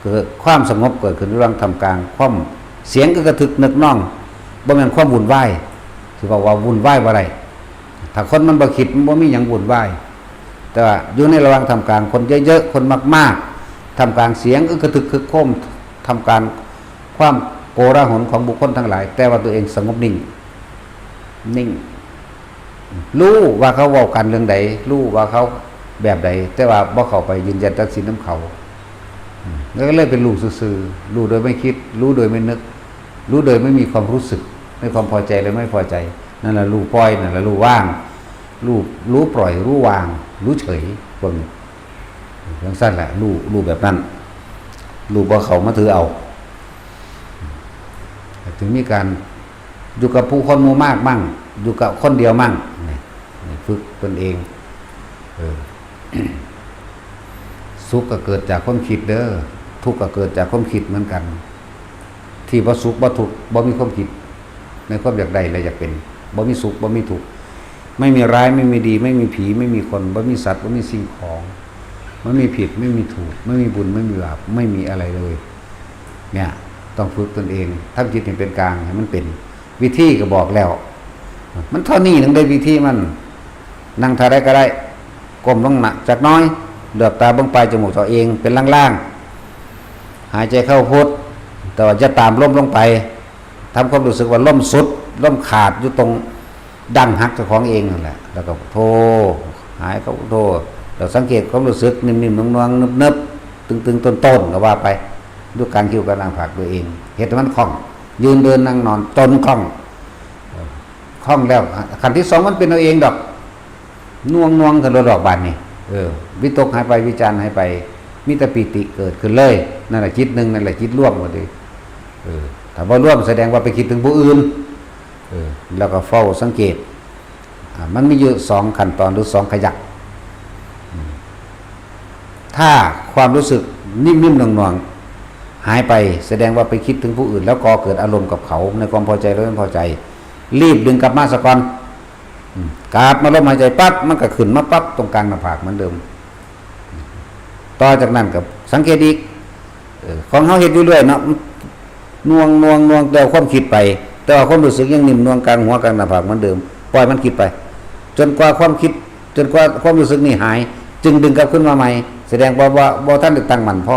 เกิดความสงบเกิดขึ้นระหว่างท่ามกลางความเสียงอึกกระทึกนึกนอง บ่แม่นความวุ่นวาย ที่บอกว่าวุ่นวายบ่ได้ ถ้าคนมันบ่คิดมันบ่มีหยังวุ่นวาย แต่ว่าอยู่ในระหว่างท่ามกลางคนเยอะๆ คนมากๆ ท่ามกลางเสียงอึกกระทึกครึกโครม ท่ามกลางความโกลาหลของบุคคลทั้งหลาย แต่ว่าตัวเองสงบนิ่ง นิ่ง รู้ว่าเขาเว้ากันเรื่องใด รู้ว่าเขาแบบใด แต่ว่าบ่เข้าไปยืนยันตัดสินนำเขา อืม แล้วก็เลยเป็นรู้ซื่อๆ รู้โดยไม่คิด รู้โดยไม่นึก รู้โดยไม่มีความรู้สึก ในความพอใจและไม่พอใจ นั่นแหละรู้ปล่อย นั่นแหละรู้ว่าง รู้ รู้ปล่อย รู้วาง รู้เฉย พวกนี้ จั่งซั้นแหละ รู้ รู้แบบนั้น รู้บ่เข้ามาถือเอา ถึงมีการอยู่กับผู้คนหมู่มากมั่ง อยู่กับคนเดียวมั่ง นี่ นี่ฝึกตนเอง เออ สุขก็เกิดจากความคิดเด้อ ทุกข์ก็เกิดจากความคิดเหมือนกัน ที่บ่สุขบ่ทุกข์บ่มีความคิด ในความอยากได้และอยากเป็น บ่มีสุขบ่มีทุกข์ ไม่มีร้ายไม่มีดี ไม่มีผีไม่มีคน บ่มีสัตว์บ่มีสิ่งของ ไม่มีผิดไม่มีถูก ไม่มีบุญไม่มีบาป ไม่มีอะไรเลย เนี่ย ต้องฝึกตนเอง ทำจิตให้เป็นกลาง ให้มันเป็น วิธีก็บอกแล้ว มันเท่านี้หนึ่งได้วิธีมัน นั่งท่าใดก็ได้ ก้มลงหนักจักหน้อย เหลือบตาเบิ่งปลายจมูกตัวเองเป็นล่างๆ หายใจเข้าพุท แต่ว่าอย่าตามลมลงไป ทำความรู้สึกว่าลมสุด ลมขาดอยู่ตรงดั้งหักเจ้าของเองนั่นแหละ แล้วก็โท หายเข้าโท เราสังเกตความรู้สึกนิ่มๆนวลๆนึบๆตึงๆต้นๆก็ว่าไป ดูการคิ้วการหน้าผากตัวเอง เฮ็ดให้มันคล่อง ยืนเดินนั่งนอนจนคล่อง คล่องแล้ว ขั้นที่สองมันเป็นเอาเองดอก น่วงๆขึ้นโลดดอกบาดนี่ เออ วิตกหายไป วิจารหายไป มีแต่ปีติเกิดขึ้นเลย นั่นแหละจิตหนึ่ง นั่นแหละจิตรวมหมดเลย เออ ถ้าบ่รวมแสดงว่าไปคิดถึงผู้อื่น เออ แล้วก็เฝ้าสังเกต อ่า มันมีอยู่สองขั้นตอนหรือสองขยัก อืม ถ้าความรู้สึกนิ่มๆหน่วงๆหายไป แสดงว่าไปคิดถึงผู้อื่น แล้วก่อเกิดอารมณ์กับเขาในความพอใจและไม่พอใจ รีบดึงกลับมาซะก่อน อืม กลับมาลมหายใจปั๊บ มันก็ขึ้นมาปั๊บตรงกลางหน้าผากเหมือนเดิม ต่อจากนั้นก็สังเกตอีก เออ ของเฮาเฮ็ดอยู่เรื่อยเนาะ น่วงน่วงน่วง แต่ความคิดไป แต่ว่าความรู้สึกยังนิ่มน่วงกลางหัวกลางหน้าผากเหมือนเดิม ปล่อยมันคิดไป จนกว่าความคิด จนกว่าความรู้สึกนี่หาย จึงดึงกลับขึ้นมาใหม่ แสดงว่า ว่า ว่าท่านได้ตั้งมั่นพอ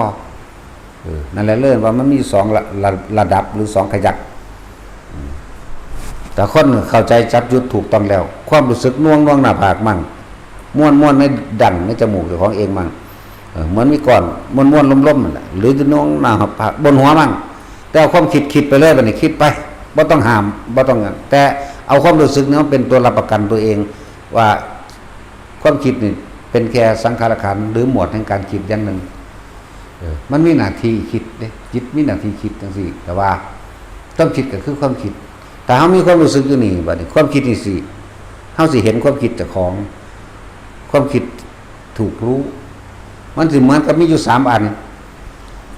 เออ นั่นแหละเรื่องว่ามันมีสองระ ระ ระดับหรือสองขยัก อืม แต่คนเข้าใจจับจุดถูกต้องแล้ว ความรู้สึกน่วงน่วงหน้าผากมั่ง ม่วนม่วนในดั้งในจมูกเจ้าของเองมั่ง เออ เหมือนมีก้อนม่วนม่วนลมๆนั่นแหละ หรือจะน่วงหน้าผากบนหัวมั่ง แต่เอาความคิดคิดไปเลย บัดนี้คิดไป บ่ต้องห้าม บ่ต้อง แต่เอาความรู้สึกนี่มันเป็นตัวรับประกันตัวเอง ว่าความคิดนี่เป็นแค่สังขารขันธ์หรือหมวดแห่งการคิดอย่างหนึ่ง เออ มันมีหน้าที่คิดเด้ จิตมีหน้าที่คิดจังซี่ แต่ว่าความคิดก็คือความคิด ถ้าเฮามีความรู้สึกอยู่นี่ บัดนี้ความคิดนี่สิ เฮาสิเห็นความคิดเจ้าของ ความคิดถูกรู้ มันสิเหมือนกับมีอยู่สามอัน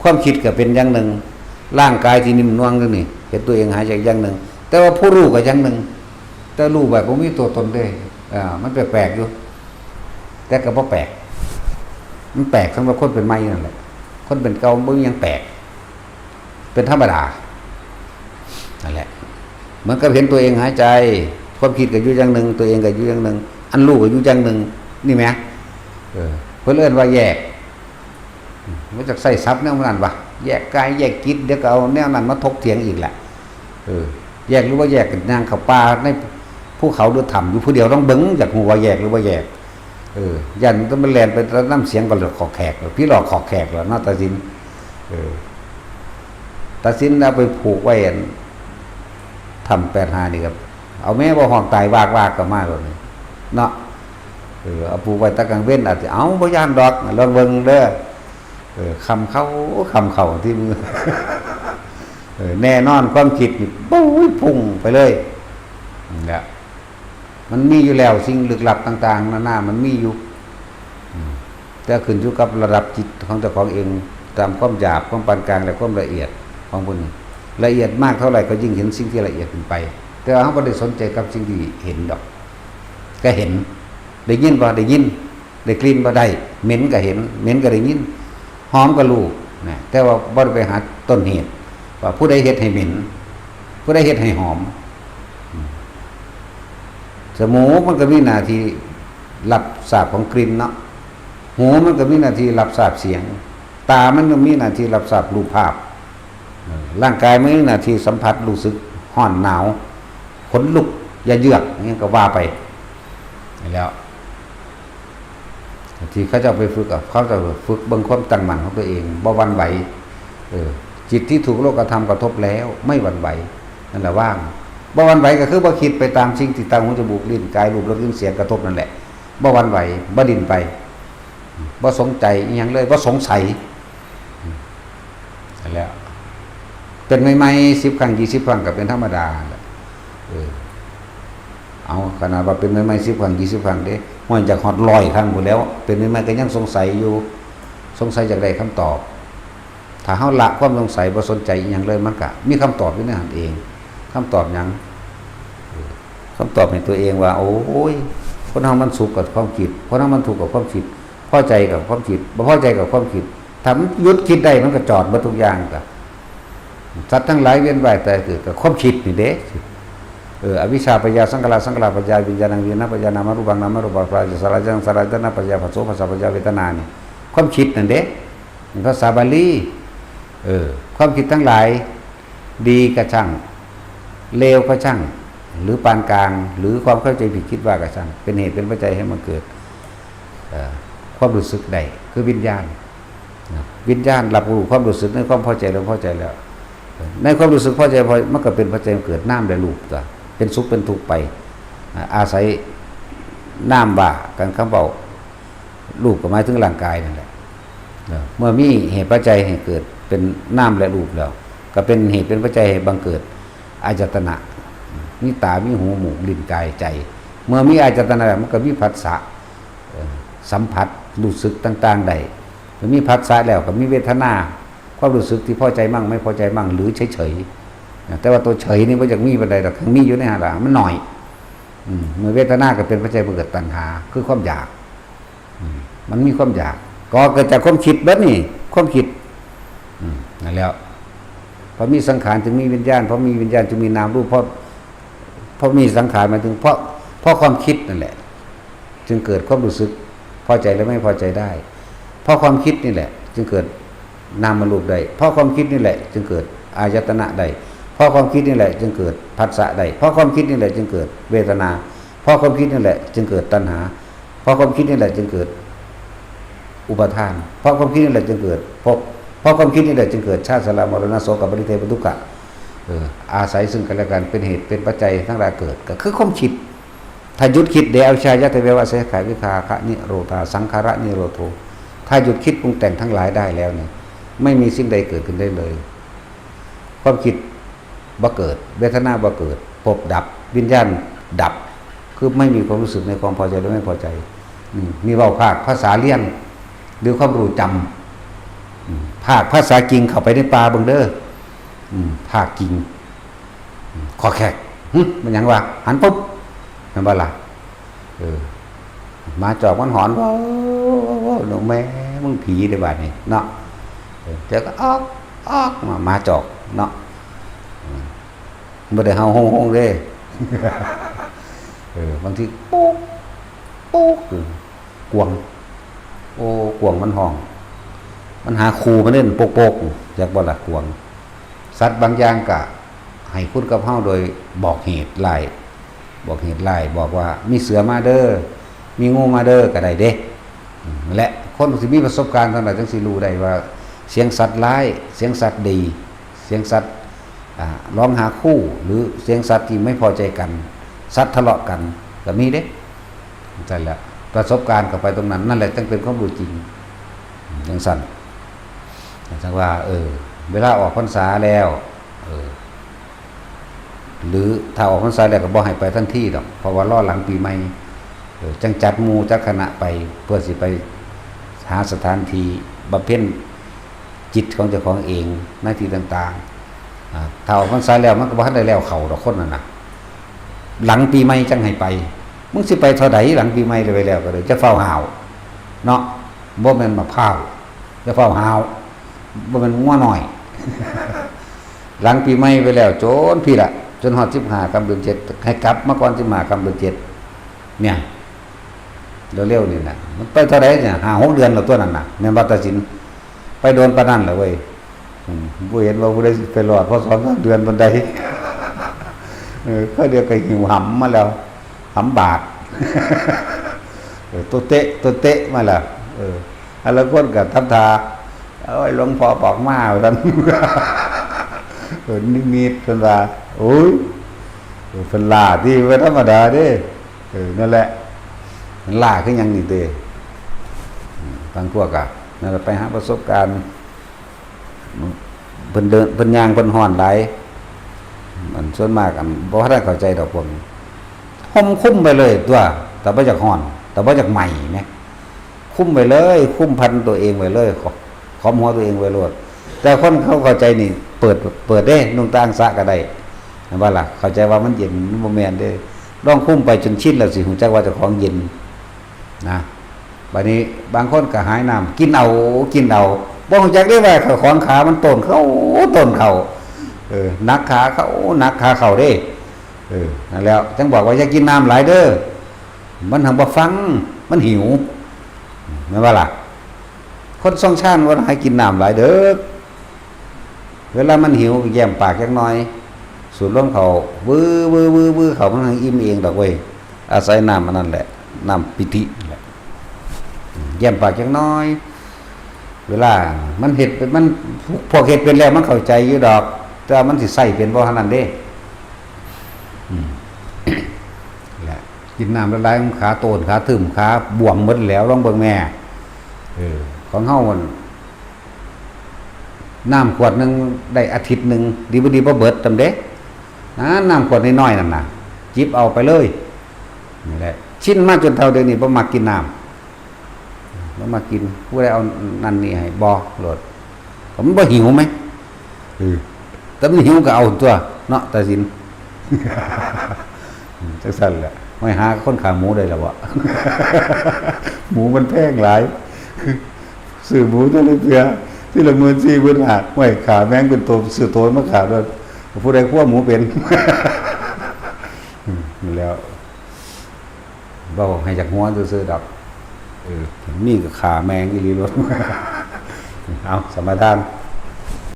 ความคิดก็เป็นอย่างหนึ่ง ร่างกายที่นิ่มนวลอยู่นี่ เห็นตัวเองหายใจอย่างหนึ่ง แต่ว่าผู้รู้ก็อย่างหนึ่ง แต่รู้แบบบ่มีตัวตนเด้ อ่า มันแปลกๆอยู่ แต่ก็บ่แปลก มันแปลกสำหรับคนเป็นใหม่นั่นแหละ คนเป็นเก่าบ่มีหยังแปลก เป็นธรรมดา นั่นแหละ เหมือนกับเห็นตัวเองหายใจ ความคิดก็อยู่อย่างหนึ่ง ตัวเองก็อยู่อย่างหนึ่ง อันรู้ก็อยู่อย่างหนึ่ง นี่แหม เออ เพิ่นเอิ้นว่าแยก อืม บ่จักใช้ศัพท์แนวนั้นวะ แยกกายแยกจิต เดี๋ยวก็เอาแนวนั้นมาถกเถียงอีกแหละ เออ แยกหรือว่าแยกกันย่างเข้าป่าใน ภูเขาหรือถ้ำอยู่ผู้เดียว ต้องเบิ่ง อยากฮู้ว่าแยกหรือบ่แยก เออ ย่านมันแล่นไปนำเสียงก็เลยขอกแขก ผีหลอกขอกแขกแล้วเนาะ ตาสิน เออ ตาสินเอาไปผูกไว้อันถ้ำแปดห้านี่ครับ เอาแม่บ่ฮ้องตายวากๆก็มาโลดนี่ เนาะ เออ เอาผูกไว้ตะกลางเว็น อาจจะ เอ้า บ่ย้านดอก ลองเบิ่งเด้อ เออ ค่ำเข้า ค่ำเข้าที่มือ เออ แน่นอน ความคิดนี่ ปุ้ย พุ่งไปเลย นั่นแหละ มันมีอยู่แล้ว สิ่งลึกลับต่างๆ นานา มันมีอยู่ อืม แต่ขึ้นอยู่กับระดับจิตของเจ้าของเอง ตามความหยาบ ความปานกลาง และความละเอียดของผู้นี้ ละเอียดมากเท่าไหร่ก็ยิ่งเห็นสิ่งที่ละเอียดขึ้นไป แต่ว่าเราบ่ได้สนใจกับสิ่งที่เห็นดอก ก็เห็น ได้ยินบ่ ได้ยิน ได้กลิ่นบ่ ได้ เหม็นก็เห็น เหม็นก็ได้ยิน หอมก็รู้นะ แต่ว่าบ่ได้ไปหาต้นเหตุ ว่าผู้ใดเฮ็ดให้เหม็น ผู้ใดเฮ็ดให้หอม อืม จมูกมันก็มีหน้าที่รับทราบของกลิ่นเนาะ หูมันก็มีหน้าที่รับทราบเสียง ตามันก็มีหน้าที่รับทราบรูปภาพ เออ ร่างกายมันมีหน้าที่สัมผัส รู้สึกร้อนหนาว ขนลุก เยือก อิหยังก็ว่าไป แล้ว ที่เขาเจ้าไปฝึกอะ เขาเจ้าฝึกเบิ่งความตั้งมั่นของตัวเอง บ่หวั่นไหว เออ จิตที่ถูกโลกธรรมกระทบแล้ว ไม่หวั่นไหว นั่นแหละว่าง บ่หวั่นไหวก็คือบ่คิดไปตามสิ่งที่ตา หู จมูก ลิ้น กาย รูป รส กลิ่น เสียงกระทบนั่นแหละ บ่หวั่นไหว บ่ดิ้นไป บ่สนใจอิหยังเลย บ่สงสัย นั่นแหละ เป็นใหม่ๆ สิบครั้ง ยี่สิบครั้งก็เป็นธรรมดาแหละ เออ เอา ขนาดว่าเป็นใหม่ๆ สิบครั้ง ยี่สิบครั้งเด้ ห้วย อยากฮอดร้อยครั้งพู้นแหล้ว เป็นใหม่ๆ ก็ยังสงสัยอยู่ สงสัยอยากได้คำตอบ ถ้าเราละความสงสัย บ่สนใจอิหยังเลย มันก็มีคำตอบอยู่ในหั้นเอง คำตอบหยัง เออ คำตอบให้ตัวเองว่า โอ้ย คนเรามันสุขกับความคิด คนเรามันทุกข์กับความคิด พอใจกับความคิด บ่พอใจกับความคิด ถ้ามันหยุดคิดได้ มันก็จอดเบิดทุกอย่าง ก็ สัตว์ทั้งหลายเวียนว่ายตายเกิดกับความคิดนี่เด้ เออ อวิชชาปัจจยาสังขารา สังขารปัจจยาวิญญาณัง วิญญาณปัจจยานามรูปัง นามรูปปัจจยาสัลลายตนะ สัลลายตนะปัจจยาผัสโส ผัสสะปัจจยาเวทนานี่ ความคิดนั่นเด้ ภาษาบาลี เออ ความคิดทั้งหลาย ดีก็ช่าง เลวก็ช่าง หรือปานกลาง หรือความเข้าใจผิดคิดว่าก็ช่าง เป็นเหตุเป็นปัจจัยให้มันเกิด เอ่อ ความรู้สึกได้ คือวิญญาณ นะ วิญญาณรับรู้ความรู้สึกในความพอใจและบ่พอใจแล้ว ในความรู้สึกพอใจบ่พอ มันก็เป็นปัจจัยให้เกิดนามและรูปตั๊ว เป็นสุขเป็นทุกข์ไป อ่า อาศัยนามว่ากัน คำเว้า รูปก็หมายถึงร่างกายนั่นแหละ เออ เมื่อมีเหตุปัจจัยให้เกิดเป็นนามและรูปแล้ว ก็เป็นเหตุเป็นปัจจัยให้บังเกิดอายตนะ มีตา มีหู หมูก ลิ้น กาย ใจ เมื่อมีอายตนะแล้ว มันก็มีผัสสะ เอ่อ สัมผัส รู้สึกต่างๆ ได้ เมื่อมีผัสสะแล้วก็มีเวทนา ความรู้สึกที่พอใจมั่ง ไม่พอใจมั่ง หรือเฉยๆ นะ แต่ว่าตัวเฉยนี่บ่อยากมีปานใดดอก มีอยู่ในหั้นล่ะ มันน้อย อืม เมื่อเวทนาก็เป็นปัจจัยให้เกิดตัณหา คือความอยาก อืม มันมีความอยาก ก็เกิดจากความคิดเบิดนี่ ความคิด อืม นั่นแหละ พอมีสังขารจึงมีวิญญาณ พอมีวิญญาณจึงมีนามรูป พอ พอมีสังขาร หมายถึงเพราะ เพราะความคิดนั่นแหละ จึงเกิดความรู้สึกพอใจและไม่พอใจได้ เพราะความคิดนี่แหละ จึงเกิดนามรูปได้ เพราะความคิดนี่แหละ จึงเกิดอายตนะได้ เพราะความคิดนี่แหละ จึงเกิดผัสสะได้ เพราะความคิดนี่แหละ จึงเกิดเวทนา เพราะความคิดนี่แหละ จึงเกิดตัณหา เพราะความคิดนี่แหละ จึงเกิดอุปาทาน เพราะความคิดนี่แหละ จึงเกิดภพ เพราะความคิดนี่แหละ จึงเกิดชาติชรามรณะโสกปริเทวทุกขะ เออ อาศัยซึ่งกันและกันเป็นเหตุเป็นปัจจัยทั้งหลายเกิด ก็คือความคิด ถ้าหยุดคิดแล้ว ชายะเทเววะเสขายวิคาคะนิโรธาสังขารนิโรโธ ถ้าหยุดคิดปรุงแต่งทั้งหลายได้แล้วเนี่ย ไม่มีสิ่งใดเกิดขึ้นได้เลย ความคิดบ่เกิด เวทนาบ่เกิด ภพดับ วิญญาณดับ คือไม่มีความรู้สึกในความพอใจและไม่พอใจ อืม นี่เว้าภาคภาษาเรียน หรือความรู้จำ อืม ภาคภาษาจริงเข้าไปในป่าเบิ่งเด้อ อืม ภาคจริง อืม ขอกแขก หึ มันหยังวะ หันปุ๊บ แม่นบ่ล่ะ เออ หมาจอกมันหอน ว้าว ว้าว ว้าว ว้าว แม่มึงผีเด้อบาดนี้เนาะ เออ เจ้าก็ออก ออกมา หมาจอกเนาะ เออ บ่ได้เห่าโฮงๆเด้ เออ บางที ปุ๊ก ปุ๊ก เออ กวาง โอ้ กวางมันฮ้อง มันหาคู่มันเล่นโปกๆ จักบ่ล่ะ กวาง สัตว์บางอย่างก็ให้คุณกับเฮาโดยบอกเหตุร้าย บอกเหตุร้าย บอกว่ามีเสือมาเด้อ มีงูมาเด้อ ก็ได้เด้ อืม และคนที่มีประสบการณ์เท่านั้นจั่งสิรู้ได้ว่า เสียงสัตว์ร้าย เสียงสัตว์ดี เสียงสัตว์ อ่า ร้องหาคู่ หรือเสียงสัตว์ที่ไม่พอใจกัน สัตว์ทะเลาะกัน ก็มีเด้ นั่นแหละ ประสบการณ์ก็ไปตรงนั้น นั่นแหละจั่งเป็นความรู้จริง จั่งซั่น จั่งว่า เออ เวลาออกพรรษาแล้ว เออ หรือถ้าออกพรรษาแล้วก็บ่ให้ไปทันทีดอก เพราะว่ารอหลังปีใหม่ เออ จั่งจัดหมู่จัดคณะไป เพื่อสิไปหาสถานที่บำเพ็ญจิตของเจ้าของเองในที่ต่างๆ อ่า ถ้าออกพรรษาแล้วมันก็บ่ทันได้แล้วเข้าดอกคนนั่นน่ะ หลังปีใหม่จั่งให้ไป มึงสิไปเท่าใดหลังปีใหม่เลยไปแล้วก็เลย จะเฝ้าห้าว เนาะ บ่แม่นมะพร้าว จะเฝ้าห้าว บ่แม่นงัวน้อย หลังปีใหม่ไปแล้ว จนพี้ละ จนฮอดสิบห้าค่ำเดือนเจ็ด ให้กลับมาก่อนสิบห้าค่ำเดือนเจ็ด เนี่ย เร็วๆนี่น่ะ มันไปเท่าใดเนี่ย ห้าหกเดือนแล้วตัวนั้นน่ะ แม่นบ่ ตาสิน ไปโดนปานนั้นล่ะเว้ย อืม บ่เห็นว่าผู้ใดสิไปรอด พอสองสามเดือนปานใด เออ เขาเดียวก็หิวหำมาแล้ว หำบาด เออ ตัวเตะ ตัวเตะมาแล้ว เออ อันละคนก็ทำท่า โอ้ย หลวงพ่อบอกมา ว่าซั่น เออ นิมิตเพิ่นว่า โอ้ย เออ เพิ่นล่าที่บ่ธรรมดาเด้ เออ นั่นแหละ มันล่าคือหยังนี่เด้ อืม บางพวกอะ นั่นแหละ ไปหาประสบการณ์ เพิ่นเดิน เพิ่นย่าง เพิ่นฮ้อนหลาย อันส่วนมาก อันบ่ทันเข้าใจดอกพวกนี้ ห่มคลุมไปเลยตัว แต่บ่อยากฮ้อน แต่บ่อยากไหม้แหม คลุมไปเลย คลุมพันตัวเองไว้เลย ขอ ขอมหัวตัวเองไว้โลด แต่คนเขาเข้าใจนี่ เปิด เปิดเด้ นุ่งตางสะก็ได้ เห็นบ่ล่ะ เข้าใจว่ามันเย็น มันบ่แม่นเด้ ลองคลุมไปจนชินแล้วสิรู้จักว่าเจ้าของเย็น นะ บัดนี้บางคนก็หายน้ำ กินเอา กินเอา บ่รู้จักเด้ว่าเจ้าของขามันโตนเขา โตนเขา เออ หนักขาเขา หนักขาเขาเด้ เออ นั่นแล้ว จั่งบอกว่าอย่ากินน้ำหลายเด้อ มันหังบ่ฟัง มันหิว แม่นบ่ล่ะ คนทรงฌานว่าให้กินน้ำหลายเด้อ เวลามันหิวก็แย้มปากจักหน่อย สูดลมเข้า วื้อ วื้อ วื้อ วื้อ เข้า มันหังอิ่มเองดอกเว้ย อาศัยน้ำอันนั้นแหละ น้ำปิติแหละ แย้มปากจักหน่อย เวลามันเฮ็ด มัน พวกเฮ็ดเป็นแล้วมันเข้าใจอยู่ดอก แต่ว่ามันสิใช้เป็นบ่เท่านั้นเด้ อืม แหละ กินน้ำหลายๆ ขาโตน ขาทึม ขาบวมหมดแล้ว ลองเบิ่งแม่ เออ ของเฮามัน น้ำขวดหนึ่งได้อาทิตย์หนึ่ง ดีบ่ดีบ่เบิดจำเด้ นะ น้ำขวดน้อยๆ นั่นน่ะ จิบเอาไปเลย นี่แหละ ชินมาจนเท่าเดี๋ยวนี้บ่มักกินน้ำ บ่มักกิน ผู้ใดเอานั่นนี่ให้ บ่ โลด ก็มันบ่หิวไหม เออ แต่มันหิวก็เอาตัว เนาะ ตาสิน จั่งซั่นแหละ ไม่หาคนขาหมูได้แล้ววะ หมูมันแพงหลาย ซื้อหมูแต่ละเทื่อ ทีละหมื่นสี่หมื่นห้า ไว้ขาแมงเป็นตัว ซื้อตัวมาขาด้วย ผู้ใดคั่วหมูเป็น อืม นั่นแหล้ว เว้าให้อยากหัวซื่อๆดอก เออ มีก็ขาแมงอีหลีโลด เอา สมาทาน